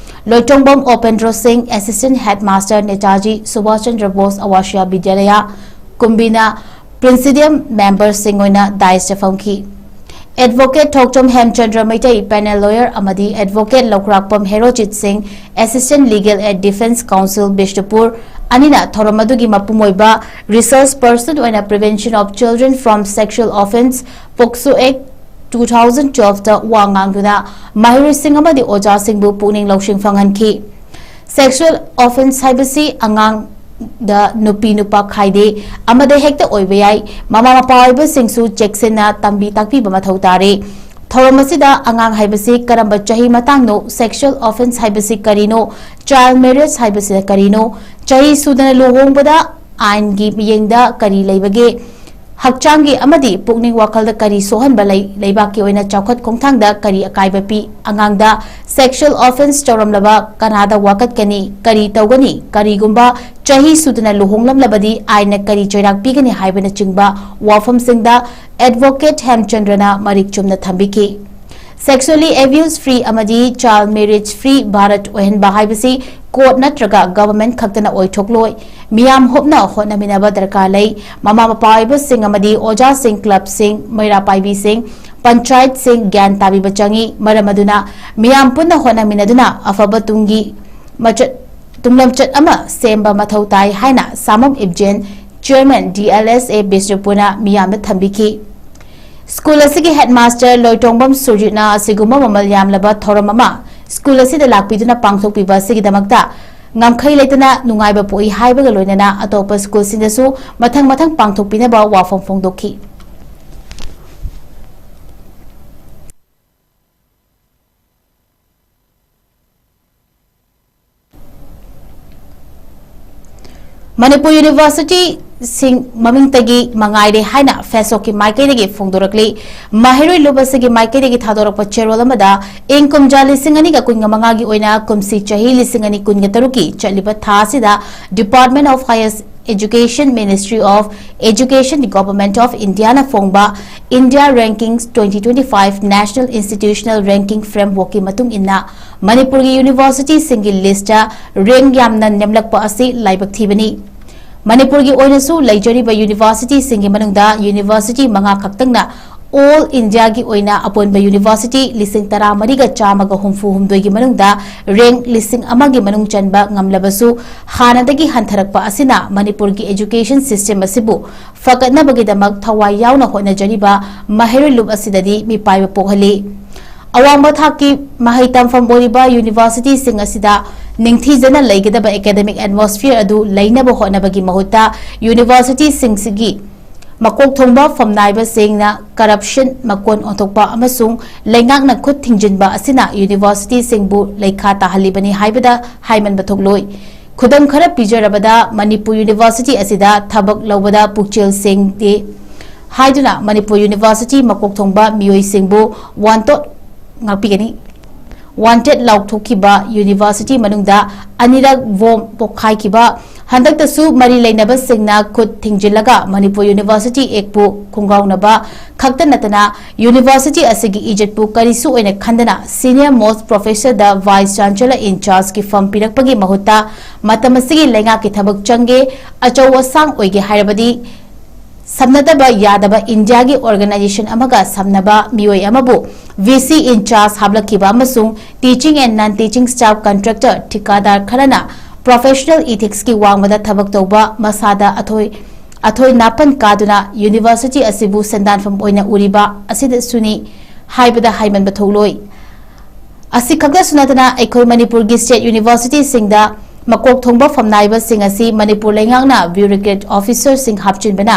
ꯂꯣꯏꯇꯣꯡꯕꯝ ꯑꯣꯄꯦꯟꯗ꯭ꯔꯣ ꯁꯤꯡ, Assistant Headmaster, Netaji Subhash Chandra Bose ꯑꯋꯥꯁꯤꯌꯥ ꯕꯤꯗ꯭ꯌꯥꯂꯌꯥ ꯀꯨꯝꯕꯤꯅ Presidium memberꯁꯤꯡ ꯑꯣꯏꯅ dais ꯐꯝꯈꯤ꯫ Advocate ꯊꯣꯛꯆꯣꯝ ꯍꯦꯝꯆꯟꯗ꯭ꯔ ꯃꯩꯇꯩ, Panel Lawyer, ꯑꯃꯗꯤ Advocate ꯂꯧꯈ꯭ꯔꯥꯛꯄꯝ ꯍꯦꯔꯣꯖꯤꯠ ꯁꯤꯡ, Assistant Legal Aid Defence Counsel, Bishnupur, ꯑꯅꯤꯅ ꯊꯧꯔꯝ ꯑꯗꯨꯒꯤ ꯃꯄꯨꯡ ꯑꯣꯏꯕ resource person ꯑꯣꯏꯅ Prevention of Children from Sexual Offence, POCSO Act two thousand twelveꯇ ꯋꯥ ꯉꯥꯡꯗꯨꯅ ꯃꯍꯩꯔꯣꯏꯁꯤꯡ ꯑꯃꯗꯤ ꯑꯣꯖꯥꯁꯤꯡꯕꯨ ꯄꯨꯛꯅꯤꯡ ꯂꯧꯁꯤꯡ ꯐꯪꯍꯟꯈꯤ꯫ Sexual offence ꯍꯥꯏꯕꯁꯤ ꯑꯉꯥꯡꯗ ꯅꯨꯄꯤ ꯅꯨꯄꯥ ꯈꯥꯏꯗꯦ, ꯑꯃꯗ ꯍꯦꯛꯇ ꯑꯣꯏꯕ ꯌꯥꯏ꯫ ꯃꯃꯥ ꯃꯄꯥ ꯑꯣꯏꯕꯁꯤꯡꯁꯨ ꯆꯦꯛꯁꯤꯟꯅ ꯇꯝꯕꯤ ꯇꯥꯛꯄꯤꯕ ꯃꯊꯧ ꯇꯥꯔꯦ꯫ ꯊꯧꯔꯝ ꯑꯁꯤꯗ ꯑꯉꯥꯡ ꯍꯥꯏꯕꯁꯤ ꯀꯔꯝꯕ ꯆꯍꯤ ꯃꯇꯥꯡꯅꯣ, sexual offence ꯍꯥꯏꯕꯁꯤ ꯀꯔꯤꯅꯣ, child marriage ꯍꯥꯏꯕꯁꯤꯅ ꯀꯔꯤꯅꯣ, ꯆꯍꯤ ꯁꯨꯗꯅ ꯂꯨꯍꯣꯡꯕꯗ ꯑꯥꯏꯟꯒꯤ ꯃꯤꯠꯌꯦꯡꯗ ꯀꯔꯤ ꯂꯩꯕꯒꯦ, ꯍꯛꯆꯥꯡꯒꯤ ꯑꯃꯗꯤ ꯄꯨꯛꯅꯤꯡ ꯋꯥꯈꯜꯗ ꯀꯔꯤ ꯁꯣꯛꯍꯟꯕ ꯂꯩ, ꯂꯩꯕꯥꯛꯀꯤ ꯑꯣꯏꯅ ꯆꯥꯎꯈꯠ ꯈꯣꯡꯊꯥꯡꯗ ꯀꯔꯤ ꯑꯀꯥꯏꯕ ꯄꯤ, ꯑꯉꯥꯡꯗ sexual offence ꯇꯧꯔꯝꯂꯕ ꯀꯅꯥꯗ ꯋꯥꯀꯠꯀꯅꯤ, ꯀꯔꯤ ꯇꯧꯒꯅꯤ, ꯀꯔꯤꯒꯨꯝꯕ ꯆꯍꯤ ꯁꯨꯗꯅ ꯂꯨꯍꯣꯡꯂꯝꯂꯕꯗꯤ ꯑꯥꯏꯟꯅ ꯀꯔꯤ ꯆꯩꯔꯥꯛ ꯄꯤꯒꯅꯤ ꯍꯥꯏꯕꯅꯆꯤꯡꯕ ꯋꯥꯐꯝꯁꯤꯡꯗ Advocate ꯍꯦꯝꯆꯟꯗ꯭ꯔꯅ ꯃꯔꯤꯛ ꯆꯨꯝꯅ ꯊꯝꯕꯤꯈꯤ꯫ Sexually abuse free ꯑꯃꯗꯤ child marriage free ꯚꯥꯔꯠ ꯑꯣꯏꯍꯟꯕ ꯍꯥꯏꯕꯁꯤ court ꯅꯠꯇ꯭ꯔꯒ government ꯈꯛꯇꯅ ꯑꯣꯏꯊꯣꯛꯂꯣꯏ꯫ ꯃꯤꯌꯥꯝ ꯍꯨꯞꯅ ꯍꯣꯠꯅꯃꯤꯟꯅꯕ ꯗꯔꯀꯥꯔ ꯂꯩ꯫ ꯃꯃꯥ ꯃꯄꯥ ꯑꯣꯏꯕꯁꯤꯡ ꯑꯃꯗꯤ ꯑꯣꯖꯥꯁꯤꯡ, clubꯁꯤꯡ, ꯃꯩꯔꯥ ꯄꯥꯏꯕꯤꯁꯤꯡ, ꯄꯟꯆꯥꯌꯠꯁꯤꯡ ꯒ꯭ꯌꯥꯟ ꯇꯥꯕꯤꯕ ꯆꯪꯏ꯫ ꯃꯔꯝ ꯑꯗꯨꯅ ꯃꯤꯌꯥꯝ ꯄꯨꯟꯅ ꯍꯣꯠꯅꯃꯤꯟꯅꯗꯨꯅ ꯑꯐꯕ ꯇꯨꯡꯒꯤ ꯃꯆꯠ, ꯇꯨꯡꯂꯝꯆꯠ ꯑꯃ ꯁꯦꯝꯕ ꯃꯊꯧ ꯇꯥꯏ ꯍꯥꯏꯅ ꯁꯥꯃꯝ ꯏꯕꯖꯦꯟ, chairman D L S A ꯕꯤꯁꯅꯨꯄꯨꯔꯅ ꯃꯤꯌꯥꯝꯗ ꯊꯝꯕꯤꯈꯤ꯫ ꯁ꯭ꯀꯨꯜ ꯑꯁꯤꯒꯤ headmaster ꯂꯣꯏꯇꯣꯡꯕꯝ ꯁꯨꯔꯖꯤꯠꯅ ꯑꯁꯤꯒꯨꯝꯕ ꯃꯃꯜ ꯌꯥꯝꯂꯕ ꯊꯧꯔꯝ ꯑꯃ ꯁ꯭ꯀꯨꯜ ꯑꯁꯤꯗ ꯂꯥꯛꯄꯤꯗꯨꯅ ꯄꯥꯡꯊꯣꯛꯄꯤꯕ ꯑꯁꯤꯒꯤꯗꯃꯛꯇ ꯉꯝꯈꯩ ꯂꯩꯇꯅ ꯅꯨꯡꯉꯥꯏꯕ ꯄꯣꯛꯏ ꯍꯥꯏꯕꯒ ꯂꯣꯏꯅꯅ ꯑꯇꯣꯞꯄ ꯁ꯭ꯀꯨꯜꯁꯤꯡꯗꯁꯨ ꯃꯊꯪ ꯃꯊꯪ ꯄꯥꯡꯊꯣꯛꯄꯤꯅꯕ ꯋꯥꯐꯝ ꯐꯣꯡꯗꯣꯛꯈꯤ꯫ ꯃꯅꯤꯄꯨꯔ ꯌꯨꯅꯤꯚꯔꯁꯤꯇꯤꯁꯤꯡ ꯃꯃꯤꯡꯇꯒꯤ ꯃꯉꯥꯏꯔꯦ ꯍꯥꯏꯅ ꯐꯦꯁꯣꯛꯀꯤ ꯃꯥꯏꯀꯩꯗꯒꯤ ꯐꯣꯡꯗꯣꯔꯛꯂꯤ꯫ ꯃꯍꯩꯔꯣꯏ ꯂꯨꯞ ꯑꯁꯤꯒꯤ ꯃꯥꯏꯀꯩꯗꯒꯤ ꯊꯥꯗꯣꯔꯛꯄ ꯆꯦꯔꯣꯜ ꯑꯃꯗ ꯏꯪ ꯀꯨꯝꯖꯥ ꯂꯤꯁꯤꯡ ꯑꯅꯤꯒ ꯀꯨꯟꯒ ꯃꯉꯥꯒꯤ ꯑꯣꯏꯅ ꯀꯨꯝꯁꯤ ꯆꯍꯤ ꯂꯤꯁꯤꯡ ꯑꯅꯤ ꯀꯨꯟꯒ ꯇꯔꯨꯛꯀꯤ ꯆꯠꯂꯤꯕ ꯊꯥ ꯑꯁꯤꯗ Department of Higher Education, Ministry of Education, Government of Indiaꯅ ꯐꯣꯡꯕ India Rankings twenty twenty-five National Institutional Ranking Frameworkꯀꯤ ꯃꯇꯨꯡ ꯏꯟꯅ ꯃꯅꯤꯄꯨꯔꯒꯤ ꯌꯨꯅꯤꯚꯔꯁꯤꯇꯤꯁꯤꯡꯒꯤ listꯇ rank ꯌꯥꯝꯅ ꯅꯦꯝꯂꯛꯄ ꯑꯁꯤ ꯂꯥꯏꯕꯛ ꯊꯤꯕꯅꯤ꯫ ꯃꯅꯤꯄꯨꯔꯒꯤ ꯑꯣꯏꯅꯁꯨ ꯂꯩꯖꯔꯤꯕ ꯌꯨꯅꯤꯚꯔꯁꯤꯇꯤꯁꯤꯡꯒꯤ ꯃꯅꯨꯡꯗ ꯌꯨꯅꯤꯚꯔꯁꯤꯇꯤ ꯃꯉꯥ ꯈꯛꯇꯪꯅ all Indiaꯒꯤ ꯑꯣꯏꯅ ꯑꯄꯨꯟꯕ ꯌꯨꯅꯤꯚꯔꯁꯤꯇꯤ ꯂꯤꯁꯤꯡ ꯇꯔꯥꯃꯔꯤꯒ ꯆꯥꯝꯃꯒ ꯍꯨꯝꯐꯨ ꯍꯨꯝꯗꯣꯏꯒꯤ ꯃꯅꯨꯡꯗ rank ꯂꯤꯁꯤꯡ ꯑꯃꯒꯤ ꯃꯅꯨꯡ ꯆꯟꯕ ꯉꯝꯂꯕꯁꯨ, ꯍꯥꯟꯅꯗꯒꯤ ꯍꯟꯊꯔꯛꯄ ꯑꯁꯤꯅ ꯃꯅꯤꯄꯨꯔꯒꯤ education system ꯑꯁꯤꯕꯨ ꯐꯒꯠꯅꯕꯒꯤꯗꯃꯛ ꯊꯋꯥꯏ ꯌꯥꯎꯅ ꯍꯣꯠꯅꯖꯔꯤꯕ ꯃꯍꯩꯔꯣꯏ ꯂꯨꯞ ꯑꯁꯤꯗꯗꯤ ꯃꯤꯄꯥꯏꯕ ꯄꯣꯛꯍꯜꯂꯤ꯫ ꯑꯋꯥꯡꯕ ꯊꯥꯛꯀꯤ ꯃꯍꯩ ꯇꯝꯐꯝ ꯑꯣꯏꯔꯤꯕ ꯌꯨꯅꯤꯚꯔꯁꯤꯇꯤꯁꯤꯡ ꯑꯁꯤꯗ ꯅꯤꯡꯊꯤꯖꯅ ꯂꯩꯒꯗꯕ academic atmosphere ꯑꯗꯨ ꯂꯩꯅꯕ ꯍꯣꯠꯅꯕꯒꯤ ꯃꯍꯨꯠꯇ ꯌꯨꯅꯤꯚꯔꯁꯤꯇꯤꯁꯤꯡꯁꯤꯒꯤ ꯃꯀꯣꯛ ꯊꯣꯡꯕ ꯐꯝꯅꯥꯏꯕꯁꯤꯡꯅ ꯀꯔꯞꯁꯟ, ꯃꯀꯣꯟ ꯑꯣꯟꯊꯣꯛꯄ ꯑꯃꯁꯨꯡ ꯂꯩꯉꯥꯛꯅ ꯈꯨꯠ ꯊꯤꯡꯖꯤꯟꯕ ꯑꯁꯤꯅ ꯌꯨꯅꯤꯚꯔꯁꯤꯇꯤꯁꯤꯡꯕꯨ ꯂꯩꯈꯥ ꯇꯥꯍꯜꯂꯤꯕꯅꯤ ꯍꯥꯏꯕꯗ ꯍꯥꯏꯃꯟꯕ ꯊꯣꯛꯂꯣꯏ꯫ ꯈꯨꯗꯝ ꯈꯔ ꯄꯤꯖꯔꯕꯗ, ꯃꯅꯤꯄꯨꯔ ꯌꯨꯅꯤꯚꯔꯁꯤꯇꯤ ꯑꯁꯤꯗ ꯊꯕꯛ ꯂꯧꯕꯗ ꯄꯨꯛꯆꯦꯜ ꯁꯦꯡꯗꯦ ꯍꯥꯏꯗꯨꯅ ꯃꯅꯤꯄꯨꯔ ꯌꯨꯅꯤꯚꯔꯁꯤꯇꯤ ꯃꯀꯣꯛ ꯊꯣꯡꯕ ꯃꯤꯑꯣꯏꯁꯤꯡꯕꯨ ꯋꯥꯟꯇꯣꯠ, ꯉꯥꯛꯄꯤꯒꯅꯤ, ꯋꯥꯟꯇꯦꯠ ꯂꯥꯎꯊꯣꯛꯈꯤꯕ, ꯌꯨꯅꯤꯚꯔꯁꯤꯇꯤ ꯃꯅꯨꯡꯗ ꯑꯅꯤꯔꯛ ꯕꯣꯝ ꯄꯣꯈꯥꯏꯈꯤꯕ, ꯍꯟꯗꯛꯇꯁꯨ ꯃꯔꯤ ꯂꯩꯅꯕꯁꯤꯡꯅ ꯈꯨꯠ ꯊꯤꯡꯖꯤꯜꯂꯒ ꯃꯅꯤꯄꯨꯔ ꯌꯨꯅꯤꯚꯔꯁꯤꯇꯤ ꯑꯦꯛꯄꯨ ꯈꯣꯡꯒꯥꯎꯅꯕ ꯈꯛꯇ ꯅꯠꯇꯅ ꯌꯨꯅꯤꯚꯔꯁꯤꯇꯤ ꯑꯁꯤꯒꯤ ꯏꯖꯠꯄꯨ ꯀꯔꯤꯁꯨ ꯑꯣꯏꯅ ꯈꯟꯗꯅ senior most professor the vice chancellor in charge ꯒꯤ ꯐꯝ ꯄꯤꯔꯛꯄꯒꯤ ꯃꯍꯨꯠꯇ ꯃꯇꯝ ꯑꯁꯤꯒꯤ ꯂꯩꯉꯥꯛꯀꯤ ꯊꯕꯛ ꯆꯪꯒꯦ, ꯑꯆꯧ ꯑꯁꯥꯡ ꯑꯣꯏꯒꯦ ꯍꯥꯏꯔꯕꯗꯤ ꯁꯝꯅꯗꯕ ꯌꯥꯗꯕ ꯏꯟꯗꯤꯌꯥꯒꯤ organization ꯑꯃꯒ ꯁꯝꯅꯕ ꯃꯤꯑꯣꯏ ꯑꯃꯕꯨ V C in charge ꯍꯥꯞꯂꯛꯈꯤꯕ ꯑꯃꯁꯨꯡ teaching and non teaching staff contractor ꯊꯤꯀꯥꯗꯥꯔ ꯈꯔꯅ professional ethics ꯀꯤ ꯋꯥꯡꯃꯗ ꯊꯕꯛ ꯇꯧꯕ ꯃꯁꯥꯗ ꯑꯊꯣꯏ ꯑꯊꯣꯏ ꯅꯥꯄꯟ ꯀꯥꯗꯨꯅ ꯌꯨꯅꯤꯚꯔꯁꯤꯇꯤ ꯑꯁꯤꯕꯨ ꯁꯦꯟꯗꯥꯟꯐꯝ ꯑꯣꯏꯅ ꯎꯔꯤꯕ ꯑꯁꯤꯗꯁꯨꯅꯤ ꯍꯥꯏꯕꯗ ꯍꯥꯏꯃꯟꯕ ꯊꯣꯛꯂꯣꯏ꯫ ꯑꯁꯤ ꯈꯛꯇꯁꯨ ꯅꯠꯇꯅ ꯑꯩꯈꯣꯏ ꯃꯅꯤꯄꯨꯔꯒꯤ state university ꯁꯤꯡꯗ ꯃꯀꯣꯛ ꯊꯣꯡꯕ ꯐꯝꯅꯥꯏꯕꯁꯤꯡ ꯑꯁꯤ ꯃꯅꯤꯄꯨꯔ ꯂꯩꯉꯥꯛꯅ bureaucrat officer ꯁꯤꯡ ꯍꯥꯞꯆꯤꯟꯕꯅ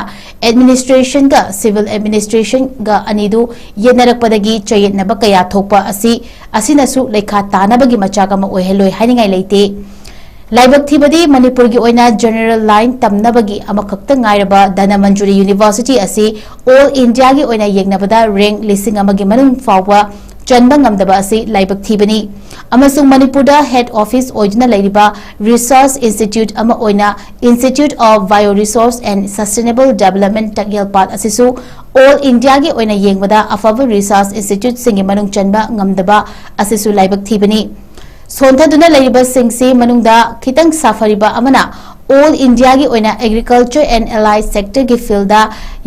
administration ꯒ civil administration ꯒ ꯑꯅꯤꯗꯨ ꯌꯦꯠꯅꯔꯛꯄꯗꯒꯤ ꯆꯌꯦꯠꯅꯕ ꯀꯌꯥ ꯊꯣꯛꯄ ꯑꯁꯤ ꯑꯁꯤꯅꯁꯨ ꯂꯩꯈꯥ ꯇꯥꯅꯕꯒꯤ ꯃꯆꯥꯛ ꯑꯃ ꯑꯣꯏꯍꯜꯂꯣꯏ ꯍꯥꯏꯅꯤꯡꯉꯥꯏ ꯂꯩꯇꯦ꯫ ꯂꯥꯏꯕꯛ ꯊꯤꯕꯗꯤ ꯃꯅꯤꯄꯨꯔꯒꯤ ꯑꯣꯏꯅ general line ꯇꯝꯅꯕꯒꯤ ꯑꯃꯈꯛꯇ ꯉꯥꯏꯔꯕ ꯙꯅꯃꯟꯖꯨꯔꯤ university ꯑꯁꯤ all India ꯒꯤ ꯑꯣꯏꯅ ꯌꯦꯡꯅꯕꯗ rank ꯂꯤꯁꯤꯡ ꯑꯃꯒꯤ ꯃꯅꯨꯡ ꯐꯥꯎꯕ ꯆꯟꯕ ꯉꯝꯗꯕ ꯑꯁꯤ ꯂꯥꯏꯕꯛ ꯊꯤꯕꯅꯤ꯫ ꯑꯃꯁꯨꯡ ꯃꯅꯤꯄꯨꯔꯗ head office ꯑꯣꯏꯗꯨꯅ ꯂꯩꯔꯤꯕ research institute ꯑꯃ ꯑꯣꯏꯅ Institute of Bioresource and Sustainable Development ꯇꯛꯌꯦꯜꯄꯥꯠ ꯑꯁꯤꯁꯨ all India ꯒꯤ ꯑꯣꯏꯅ ꯌꯦꯡꯕꯗ ꯑꯐꯕ research institute ꯁꯤꯡꯒꯤ ꯃꯅꯨꯡ ꯆꯟꯕ ꯉꯝꯗꯕ ꯑꯁꯤꯁꯨ ꯂꯥꯏꯕꯛ ꯊꯤꯕꯅꯤ꯫ ꯁꯣꯟꯊꯗꯨꯅ ꯂꯩꯔꯤꯕꯁꯤꯡꯁꯤ ꯃꯅꯨꯡꯗ ꯈꯤꯇꯪ ꯁꯥꯐꯔꯤꯕ ꯑꯃꯅ all India ꯒꯤ ꯑꯣꯏꯅ agriculture and allied sector ꯒꯤ field ꯗ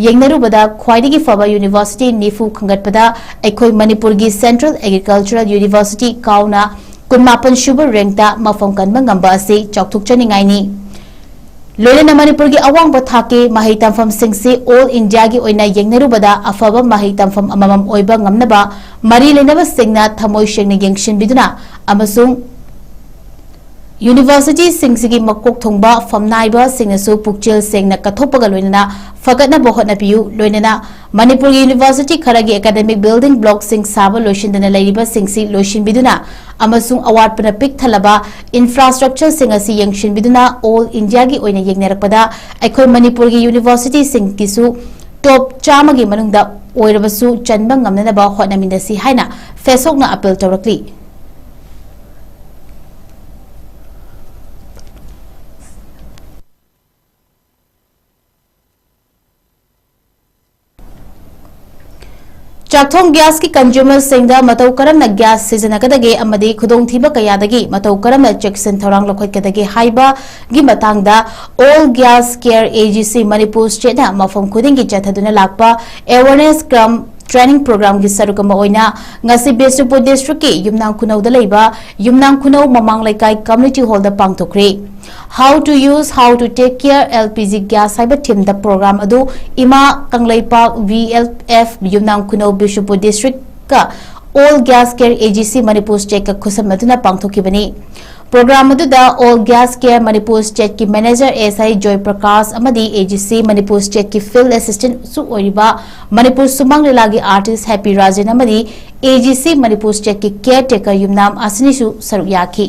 ꯌꯦꯡꯅꯔꯨꯕꯗ ꯈ꯭ꯋꯥꯏꯗꯒꯤ ꯐꯕ university ꯅꯤꯐꯨ ꯈꯟꯒꯠꯄꯗ ꯑꯩꯈꯣꯏ ꯃꯅꯤꯄꯨꯔꯒꯤ Central Agricultural University ꯀꯥꯎꯅ ꯀꯨꯟꯃꯥꯄꯟ ꯁꯨꯕ rank ꯇ ꯃꯐꯝ ꯀꯟꯕ ꯉꯝꯕ ꯑꯁꯤ ꯆꯥꯎꯊꯣꯛꯆꯅꯤꯡꯉꯥꯏꯅꯤ꯫ ꯂꯣꯏꯅꯅ ꯃꯅꯤꯄꯨꯔꯒꯤ ꯑꯋꯥꯡꯕ ꯊꯥꯛꯀꯤ ꯃꯍꯩ ꯇꯝꯐꯝꯁꯤꯡꯁꯤ all India ꯒꯤ ꯑꯣꯏꯅ ꯌꯦꯡꯅꯔꯨꯕꯗ ꯑꯐꯕ ꯃꯍꯩ ꯇꯝꯐꯝ ꯑꯃꯃꯝ ꯑꯣꯏꯕ ꯉꯝꯅꯕ ꯃꯔꯤ ꯂꯩꯅꯕꯁꯤꯡꯅ ꯊꯃꯣꯏ ꯁꯦꯡꯅ ꯌꯦꯡꯁꯤꯟꯕꯤꯗꯨꯅ ꯑꯃꯁꯨꯡ ꯌꯨꯅꯤꯚꯔꯁꯤꯇꯤꯁꯤꯡꯁꯤꯒꯤ ꯃꯀꯣꯛ ꯊꯣꯡꯕ ꯐꯝꯅꯥꯏꯕꯁꯤꯡꯅꯁꯨ ꯄꯨꯛꯆꯦꯜ ꯁꯦꯡꯅ ꯀꯠꯊꯣꯛꯄꯒ ꯂꯣꯏꯅꯅ ꯐꯒꯠꯅꯕ ꯍꯣꯠꯅꯕꯤꯌꯨ꯫ ꯂꯣꯏꯅꯅ ꯃꯅꯤꯄꯨꯔꯒꯤ ꯌꯨꯅꯤꯚꯔꯁꯤꯇꯤ ꯈꯔꯒꯤ academic building blockꯁꯤꯡ ꯁꯥꯕ ꯂꯣꯏꯁꯤꯟꯗꯅ ꯂꯩꯔꯤꯕꯁꯤꯡꯁꯤ ꯂꯣꯏꯁꯤꯟꯕꯤꯗꯨꯅ ꯑꯃꯁꯨꯡ ꯑꯋꯥꯠꯄꯅ ꯄꯤꯛ ꯊꯜꯂꯕ infrastructureꯁꯤꯡ ꯑꯁꯤ ꯌꯦꯡꯁꯤꯟꯕꯤꯗꯨꯅ all Indiaꯒꯤ ꯑꯣꯏꯅ ꯌꯦꯡꯅꯔꯛꯄꯗ ꯑꯩꯈꯣꯏ ꯃꯅꯤꯄꯨꯔꯒꯤ ꯌꯨꯅꯤꯚꯔꯁꯤꯇꯤꯁꯤꯡꯒꯤꯁꯨ top ꯆꯥꯝꯃꯒꯤ ꯃꯅꯨꯡꯗ ꯑꯣꯏꯔꯕꯁꯨ ꯆꯟꯕ ꯉꯝꯅꯅꯕ ꯍꯣꯠꯅꯃꯤꯟꯅꯁꯤ ꯍꯥꯏꯅ ꯐꯦꯁꯣꯛꯅ appeal ꯇꯧꯔꯛꯂꯤ꯫ ꯆꯥꯛꯊꯣꯡ gasꯀꯤ consumerꯁꯤꯡꯗ ꯃꯇꯧ ꯀꯔꯝꯅ gas ꯁꯤꯖꯤꯟꯅꯒꯗꯒꯦ ꯑꯃꯗꯤ ꯈꯨꯗꯣꯡꯊꯤꯕ ꯀꯌꯥꯗꯒꯤ ꯃꯇꯧ ꯀꯔꯝꯅ ꯆꯦꯛꯁꯤꯟ ꯊꯧꯔꯥꯡ ꯂꯧꯈꯠꯀꯗꯒꯦ ꯍꯥꯏꯕꯒꯤ ꯃꯇꯥꯡꯗ All Gas Care AGC Manipur stateꯅ ꯃꯐꯝ ꯈꯨꯗꯤꯡꯒꯤ ꯆꯠꯊꯗꯨꯅ ꯂꯥꯛꯄ awareness cum training programꯒꯤ ꯁꯔꯨꯛ ꯑꯃ ꯑꯣꯏꯅ ꯉꯁꯤ ꯕꯤꯁꯅꯨꯄꯨꯔ districtꯀꯤ ꯌꯨꯝꯅꯥꯝ ꯈꯨꯅꯧꯗ ꯂꯩꯕ ꯌꯨꯝꯅꯥꯝ ꯈꯨꯅꯧ ꯃꯃꯥꯡ ꯂꯩꯀꯥꯏ community hallꯗ ꯄꯥꯡꯊꯣꯛꯈ꯭ꯔꯦ꯫ How to use, how to take care LPG gas ꯍꯥꯏꯕ themeꯗ program ꯑꯗꯨ ꯏꯃꯥ ꯀꯪꯂꯩꯄꯥꯛ VLF ꯌꯨꯝꯅꯥꯝ ꯈꯨꯅꯧ Bishnupur districtꯀ All Gas Care AGC Manipur stateꯀ ꯈꯨꯠꯁꯝꯅꯗꯨꯅ ꯄꯥꯡꯊꯣꯛꯈꯤꯕꯅꯤ꯫ Program ꯑꯗꯨꯗ All Gas Care Manipur stateꯀꯤ manager SI ꯖꯣꯏ ꯄ꯭ꯔꯀꯥꯁ ꯑꯃꯗꯤ AGC ꯃꯅꯤꯄꯨꯔ stateꯀꯤ field assistantꯁꯨ ꯑꯣꯏꯔꯤꯕ ꯃꯅꯤꯄꯨꯔ ꯁꯨꯃꯥꯡ ꯂꯤꯂꯥꯒꯤ artist ꯍꯦꯄꯤ ꯔꯥꯖꯦꯟ ꯑꯃꯗꯤ AGC ꯃꯅꯤꯄꯨꯔ stateꯀꯤ caretaker ꯌꯨꯝꯅꯥꯝ ꯑꯁꯤꯅꯤꯁꯨ ꯁꯔꯨꯛ ꯌꯥꯈꯤ꯫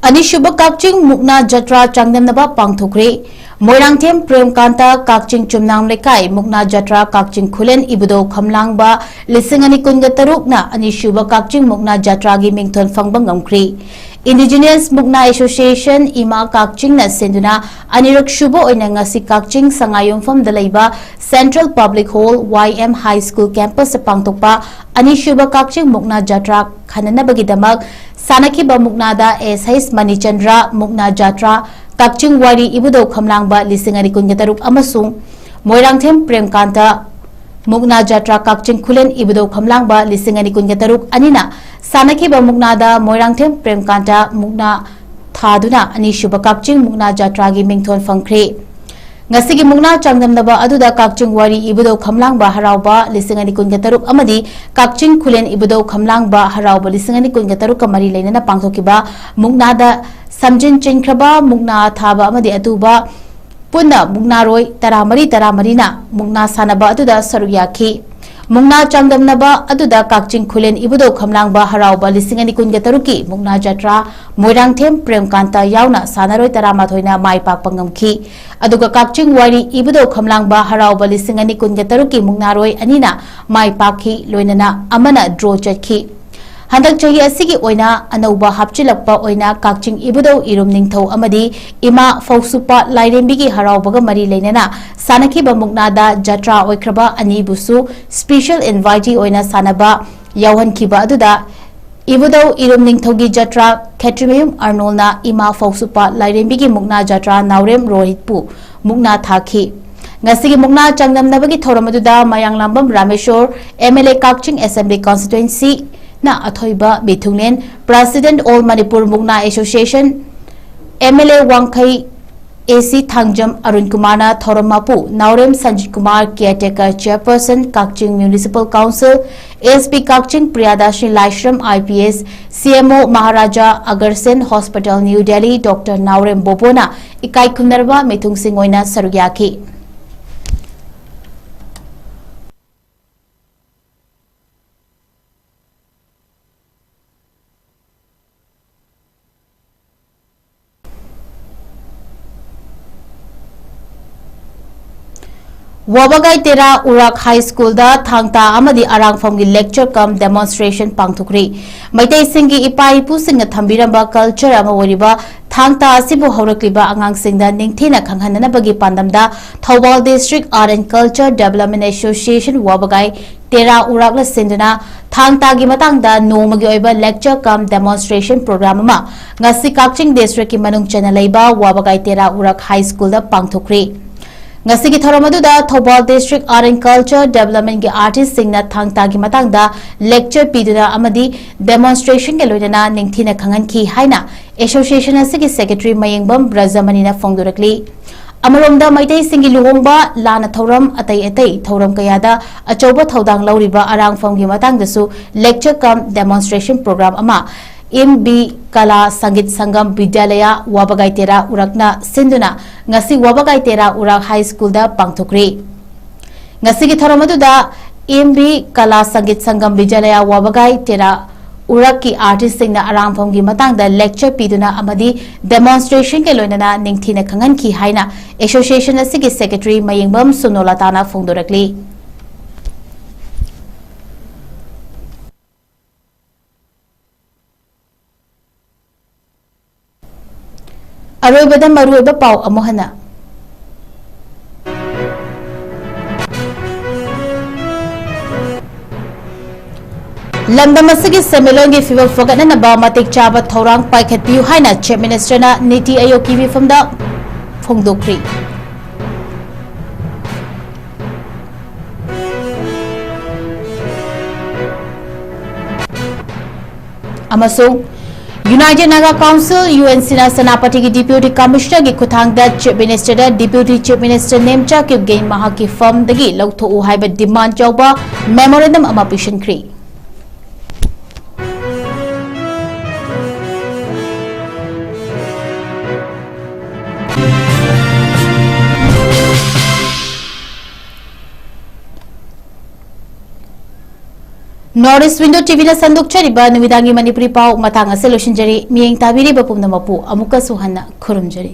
ꯑꯅꯤꯁꯨꯕ ꯀꯛꯆꯤꯡ ꯃꯨꯛꯅꯥ ꯖꯇ꯭ꯔꯥ ꯆꯥꯡꯗꯝꯅꯕ ꯄꯥꯡꯊꯣꯛꯈ꯭ꯔꯦ꯫ ꯃꯣꯏꯔꯥꯡꯊꯦꯝ ꯄ꯭ꯔꯦꯝꯀꯥꯟꯇ, ꯀꯛꯆꯤꯡ ꯆꯨꯝꯅꯥꯝ ꯂꯩꯀꯥꯏ, ꯃꯨꯛꯅꯥ ꯖꯇ꯭ꯔꯥ, ꯀꯛꯆꯤꯡ ꯈꯨꯂꯦꯟ ꯏꯕꯨꯙꯧ ꯈꯝꯂꯥꯡꯕ ꯂꯤꯁꯤꯡ ꯑꯅꯤ ꯀꯨꯟꯒ ꯇꯔꯨꯛꯅ ꯑꯅꯤꯁꯨꯕ ꯀꯛꯆꯤꯡ ꯃꯨꯛꯅꯥ ꯖꯇ꯭ꯔꯥꯒꯤ ꯃꯤꯡꯊꯣꯟ ꯐꯪꯕ ꯉꯝꯈ꯭ꯔꯦ꯫ Indigenous Mukna Association, ꯏꯃꯥ ꯀꯛꯆꯤꯡꯅ ꯁꯤꯟꯗꯨꯅ ꯑꯅꯤꯔꯛ ꯁꯨꯕ ꯑꯣꯏꯅ ꯉꯁꯤ ꯀꯛꯆꯤꯡ ꯁꯉꯥꯏꯌꯨꯝꯐꯝꯗ ꯂꯩꯕ Central Public Hall, YM High School campusꯇ ꯄꯥꯡꯊꯣꯛꯄ ꯑꯅꯤꯁꯨꯕ ꯀꯛꯆꯤꯡ ꯃꯨꯛꯅꯥ ꯖꯇ꯭ꯔꯥ ꯈꯟꯅꯅꯕꯒꯤꯗꯃꯛ ꯁꯥꯟꯅꯈꯤꯕ ꯃꯨꯛꯅꯥꯗ S H ꯃꯅꯤꯆꯟꯗ꯭ꯔ, ꯃꯨꯛꯅꯥ ꯖꯇ꯭ꯔꯥ, ꯀꯛꯆꯤꯡ ꯋꯥꯏꯔꯤ ꯏꯕꯨꯙꯧ ꯈꯝꯂꯥꯡꯕ ꯂꯤꯁꯤꯡ ꯑꯅꯤ ꯀꯨꯟꯒ ꯇꯔꯨꯛ ꯑꯃꯁꯨꯡ ꯃꯣꯏꯔꯥꯡꯊꯦꯝ ꯄ꯭ꯔꯦꯝꯀꯥꯟꯇ, ꯃꯨꯛꯅꯥ ꯖꯇ꯭ꯔꯥ ꯀꯛꯆꯤꯡ ꯈꯨꯂꯦꯟ ꯏꯕꯨꯙꯧ ꯈꯝꯂꯥꯡꯕ ꯂꯤꯁꯤꯡ ꯑꯅꯤ ꯀꯨꯟꯒ ꯇꯔꯨꯛ ꯑꯅꯤꯅ ꯁꯥꯟꯅꯈꯤꯕ ꯃꯨꯛꯅꯥꯗ ꯃꯣꯏꯔꯥꯡꯊꯦꯝ ꯄ꯭ꯔꯦꯝꯀꯥꯟꯇ ꯃꯨꯛꯅꯥ ꯊꯥꯗꯨꯅ ꯑꯅꯤꯁꯨꯕ ꯀꯛꯆꯤꯡ ꯃꯨꯛꯅꯥ ꯖꯇ꯭ꯔꯥꯒꯤ ꯃꯤꯡꯊꯣꯟ ꯐꯪꯈ꯭ꯔꯦ꯫ ꯉꯁꯤꯒꯤ ꯃꯨꯛꯅꯥ ꯆꯥꯡꯗꯝꯅꯕ ꯑꯗꯨꯗ ꯀꯛꯆꯤꯡ ꯋꯥꯔꯤ ꯏꯕꯨꯙꯧ ꯈꯝꯂꯥꯡꯕ ꯍꯔꯥꯎꯕ ꯂꯤꯁꯤꯡ ꯑꯅꯤ ꯀꯨꯟꯒ ꯇꯔꯨꯛ ꯑꯃꯗꯤ ꯀꯛꯆꯤꯡ ꯈꯨꯂꯦꯟ ꯏꯕꯨꯙꯧ ꯈꯝꯂꯥꯡꯕ ꯍꯔꯥꯎꯕ ꯂꯤꯁꯤꯡ ꯑꯅꯤ ꯀꯨꯟꯒ ꯇꯔꯨꯛꯀ ꯃꯔꯤ ꯂꯩꯅꯅ ꯄꯥꯡꯊꯣꯛꯈꯤꯕ ꯃꯨꯛꯅꯥꯗ ꯁꯝꯖꯤꯟ ꯆꯤꯟꯈ꯭ꯔꯕ ꯃꯨꯛꯅꯥ ꯊꯥꯕ ꯑꯃꯗꯤ ꯑꯇꯨꯕ ꯄꯨꯟꯅ ꯃꯨꯛꯅꯥꯔꯣꯏ ꯇꯔꯥꯃꯔꯤ ꯇꯔꯥꯃꯔꯤꯅ ꯃꯨꯛꯅꯥ ꯁꯥꯟꯅꯕ ꯑꯗꯨꯗ ꯁꯔꯨꯛ ꯌꯥꯈꯤ꯫ ꯃꯨꯛꯅꯥ ꯆꯥꯡꯗꯝꯅꯕ ꯑꯗꯨꯗ ꯀꯛꯆꯤꯡ ꯈꯨꯂꯦꯟ ꯏꯕꯨꯙꯧ ꯈꯝꯂꯥꯡꯕ ꯍꯔꯥꯎꯕ ꯂꯤꯁꯤꯡ ꯑꯅꯤ ꯀꯨꯟꯒ ꯇꯔꯨꯛꯀꯤ ꯃꯨꯛꯅꯥ ꯖꯇ꯭ꯔꯥ ꯃꯣꯏꯔꯥꯡꯊꯦꯝ ꯄ꯭ꯔꯦꯝꯀꯥꯟꯇ ꯌꯥꯎꯅ ꯁꯥꯟꯅꯔꯣꯏ ꯇꯔꯥꯃꯥꯊꯣꯏꯅ ꯃꯥꯏ ꯄꯥꯛꯄ ꯉꯝꯈꯤ꯫ ꯑꯗꯨꯒ ꯀꯛꯆꯤꯡ ꯋꯥꯔꯤ ꯏꯕꯨꯙꯧ ꯈꯝꯂꯥꯡꯕ ꯍꯔꯥꯎꯕ ꯂꯤꯁꯤꯡ ꯑꯅꯤ ꯀꯨꯟꯒ ꯇꯔꯨꯛꯀꯤ ꯃꯨꯛꯅꯥꯔꯣꯏ ꯑꯅꯤꯅ ꯃꯥꯏ ꯄꯥꯛꯈꯤ, ꯂꯣꯏꯅꯅ ꯑꯃꯅ ꯗ꯭ꯔꯣ ꯆꯠꯈꯤ꯫ ꯍꯟꯗꯛ ꯆꯍꯤ ꯑꯁꯤꯒꯤ ꯑꯣꯏꯅ ꯑꯅꯧꯕ ꯍꯥꯞꯆꯤꯜꯂꯛꯄ ꯑꯣꯏꯅ ꯀꯛꯆꯤꯡ ꯏꯕꯨꯙꯧ ꯏꯔꯨꯝ ꯅꯤꯡꯊꯧ ꯑꯃꯗꯤ ꯏꯃꯥ ꯐꯧꯁꯨꯄꯥ ꯂꯥꯏꯔꯦꯝꯕꯤꯒꯤ ꯍꯔꯥꯎꯕꯒ ꯃꯔꯤ ꯂꯩꯅꯅ ꯁꯥꯟꯅꯈꯤꯕ ꯃꯨꯛꯅꯥꯗ ꯖꯇ꯭ꯔꯥ ꯑꯣꯏꯈ꯭ꯔꯕ ꯑꯅꯤꯕꯨꯁꯨ special invitee ꯑꯣꯏꯅ ꯁꯥꯟꯅꯕ ꯌꯥꯎꯍꯟꯈꯤꯕ ꯑꯗꯨꯗ ꯏꯕꯨꯙꯧ ꯏꯔꯨꯝ ꯅꯤꯡꯊꯧꯒꯤ ꯖꯇ꯭ꯔꯥ ꯈꯦꯇ꯭ꯔꯤꯃꯌꯨꯝ ꯑꯔꯅꯣꯜꯅ ꯏꯃꯥ ꯐꯧꯁꯨꯄꯥ ꯂꯥꯏꯔꯦꯝꯕꯤꯒꯤ ꯃꯨꯛꯅꯥ ꯖꯇ꯭ꯔꯥ ꯅꯥꯎꯔꯦꯝ ꯔꯣꯍꯤꯠꯄꯨ ꯃꯨꯛꯅꯥ ꯊꯥꯈꯤ꯫ ꯉꯁꯤꯒꯤ ꯃꯨꯛꯅꯥ ꯆꯥꯡꯗꯝꯅꯕꯒꯤ ꯊꯧꯔꯝ ꯑꯗꯨꯗ ꯃꯌꯥꯡꯂꯥꯝꯕꯝ ꯔꯥꯃꯦꯁꯣꯔ, MLA ꯀꯛꯆꯤꯡ Assembly Constituency ꯅ ꯑꯊꯣꯏꯕ ꯃꯤꯊꯨꯡꯂꯦꯟ, President All Manipur Mukna Association, MLA ꯋꯥꯡꯈꯩ AC ꯊꯥꯡꯖꯝ ꯑꯔꯨꯟ ꯀꯨꯃꯥꯔꯅ ꯊꯧꯔꯝ ꯃꯄꯨ ꯅꯥꯎꯔꯦꯝ ꯁꯟꯖꯤꯠ ꯀꯨꯃꯥꯔ, Caretaker Chairperson ꯀꯛꯆꯤꯡ Municipal Council, SP ꯀꯛꯆꯤꯡ ꯄ꯭ꯔꯤꯌꯥꯗꯥꯁꯤꯅꯤ ꯂꯥꯏꯁ꯭ꯔꯝ IPS, CMO Maharaja ꯑꯒꯔꯁꯦꯟ Hospital New Delhi Doctor ꯅꯥꯎꯔꯦꯝ ꯕꯣꯕꯣꯅ ꯏꯀꯥꯏ ꯈꯨꯝꯅꯔꯕ ꯃꯤꯊꯨꯡꯁꯤꯡ ꯑꯣꯏꯅ ꯁꯔꯨꯛ ꯌꯥꯈꯤ꯫ ꯋꯥꯕꯒꯥꯏ ꯇꯦꯔꯥ ꯎꯔꯥꯛ ꯍꯥꯏ ꯁ꯭ꯀꯨꯜꯗ ꯊꯥꯡ ꯇꯥ ꯑꯃꯗꯤ ꯑꯔꯥꯡꯐꯝꯒꯤ lecture cum demonstration ꯄꯥꯡꯊꯣꯛꯈ꯭ꯔꯦ꯫ ꯃꯩꯇꯩꯁꯤꯡꯒꯤ ꯏꯄꯥ ꯏꯄꯨꯁꯤꯡꯅ ꯊꯝꯕꯤꯔꯝꯕ culture ꯑꯃ ꯑꯣꯏꯔꯤꯕ ꯊꯥꯡ ꯇꯥ ꯑꯁꯤꯕꯨ ꯍꯧꯔꯛꯂꯤꯕ ꯑꯉꯥꯡꯁꯤꯡꯗ ꯅꯤꯡꯊꯤꯅ ꯈꯪꯍꯟꯅꯅꯕꯒꯤ ꯄꯥꯟꯗꯝꯗ Thoubal District Art and Culture Development Association ꯋꯥꯕꯒꯥꯏ ꯇꯦꯔꯥ ꯎꯔꯥꯛꯅ ꯁꯤꯟꯗꯨꯅ ꯊꯥꯡ ꯇꯥꯒꯤ ꯃꯇꯥꯡꯗ ꯅꯣꯡꯃꯒꯤ ꯑꯣꯏꯕ lecture cum demonstration program ꯑꯃ ꯉꯁꯤ ꯀꯛꯆꯤꯡ districtꯀꯤ ꯃꯅꯨꯡ ꯆꯟꯅ ꯂꯩꯕ ꯋꯥꯕꯒꯥꯏ ꯇꯦꯔꯥ ꯎꯔꯥꯛ ꯍꯥꯏ ꯁ꯭ꯀꯨꯜꯗ ꯄꯥꯡꯊꯣꯛꯈ꯭ꯔꯦ꯫ ꯉꯁꯤꯒꯤ ꯊꯧꯔꯝ ꯑꯗꯨꯗ Thoubal District Art and Culture Developmentꯀꯤ artistꯁꯤꯡꯅ ꯊꯥꯡ ꯇꯥꯒꯤ ꯃꯇꯥꯡꯗ lecture ꯄꯤꯗꯨꯅ ꯑꯃꯗꯤ demonstrationꯒ ꯂꯣꯏꯅꯅ ꯅꯤꯡꯊꯤꯅ ꯈꯪꯍꯟꯈꯤ ꯍꯥꯏꯅ association ꯑꯁꯤꯒꯤ secretary ꯃꯌꯦꯡꯕꯝ ꯕ꯭ꯔꯖꯃꯅꯤꯅ ꯐꯣꯡꯗꯣꯔꯛꯂꯤ꯫ ꯑꯃꯔꯣꯝꯗ ꯃꯩꯇꯩꯁꯤꯡꯒꯤ ꯂꯨꯍꯣꯡꯕ, ꯂꯥꯟꯅ ꯊꯧꯔꯝ, ꯑꯇꯩ ꯑꯇꯩ ꯊꯧꯔꯝ ꯀꯌꯥꯗ ꯑꯆꯧꯕ ꯊꯧꯗꯥꯡ ꯂꯧꯔꯤꯕ ꯑꯔꯥꯡꯐꯝꯒꯤ ꯃꯇꯥꯡꯗꯁꯨ lecture cum demonstration program ꯑꯃ M B ꯀꯂꯥ ꯁꯪꯒꯤꯠ ꯁꯪꯒꯝ ꯕꯤꯗ꯭ꯌꯥꯂꯌꯥ ꯋꯥꯕꯒꯥꯏ ꯇꯦꯔꯥ ꯎꯔꯛꯅ ꯁꯤꯟꯗꯨꯅ ꯉꯁꯤ ꯋꯥꯕꯒꯥꯏ ꯇꯦꯔꯥ ꯎꯔꯛ High Schoolꯗ ꯄꯥꯡꯊꯣꯛꯈ꯭ꯔꯤ꯫ ꯉꯁꯤꯒꯤ ꯊꯧꯔꯝ ꯑꯗꯨꯗ M B ꯀꯂꯥ ꯁꯪꯒꯤꯠ ꯁꯪꯒꯝ ꯕꯤꯗ꯭ꯌꯥꯂꯌꯥ ꯋꯥꯕꯒꯥꯏ ꯇꯦꯔꯥ ꯎꯔꯛꯀꯤ artistꯁꯤꯡꯅ ꯑꯔꯥꯡꯐꯝꯒꯤ ꯃꯇꯥꯡꯗ lecture ꯄꯤꯗꯨꯅ ꯑꯃꯗꯤ demonstrationꯒ ꯂꯣꯏꯅꯅ ꯅꯤꯡꯊꯤꯅ ꯈꯪꯍꯟꯈꯤ ꯍꯥꯏꯅ association ꯑꯁꯤꯒꯤ secretary ꯃꯌꯦꯡꯕꯝ ꯁꯨꯅꯣꯂꯇꯥꯅ ꯐꯣꯡꯗꯣꯔꯛꯂꯤ꯫ ꯑꯔꯣꯏꯕꯗ ꯃꯔꯨꯑꯣꯏꯕ ꯄꯥꯎ ꯑꯃꯨꯛ ꯍꯟꯅ꯫ ꯂꯝꯗꯝ ꯑꯁꯤꯒꯤ ꯁꯦꯟꯃꯤꯠꯂꯣꯟꯒꯤ ꯐꯤꯕꯝ ꯐꯒꯠꯅꯅꯕ ꯃꯇꯤꯛ ꯆꯥꯕ ꯊꯧꯔꯥꯡ ꯄꯥꯏꯈꯠꯄꯤꯌꯨ ꯍꯥꯏꯅ Chief Ministerꯅ ꯅꯤꯇꯤ ꯑꯌꯣꯒꯀꯤ ꯃꯤꯐꯝꯗ ꯐꯣꯡꯗꯣꯛꯈ꯭ꯔꯤ꯫ ꯑꯃꯁꯨꯡ United Naga Council, UNCꯅ ꯁꯦꯅꯥꯄꯇꯤꯒꯤ Deputy Commissionerꯒꯤ ꯈꯨꯠꯊꯥꯡꯗ Chief Ministerꯗ Deputy Chief Minister Nemcha Kipgen ꯃꯍꯥꯛꯀꯤ firmꯗꯒꯤ ꯂꯧꯊꯣꯛꯎ ꯍꯥꯏꯕ demand ꯌꯥꯎꯕ memorandum ꯑꯃ ꯄꯤꯁꯤꯟꯈ꯭ꯔꯤ꯫ North East Window TVꯅ ꯁꯟꯗꯣꯛꯆꯔꯤꯕ ꯅꯨꯃꯤꯗꯥꯡꯒꯤ ꯃꯅꯤꯄꯨꯔꯤ ꯄꯥꯎ ꯃꯇꯥꯡ ꯑꯁꯤꯗ ꯂꯣꯏꯁꯤꯟꯖꯔꯤ꯫ ꯃꯤꯠꯌꯦꯡ ꯇꯥꯕꯤꯔꯤꯕ ꯄꯨꯝꯅꯃꯛꯄꯨ ꯑꯃꯨꯛꯀꯁꯨ ꯍꯟꯅ ꯈꯨꯔꯨꯝꯖꯔꯤ꯫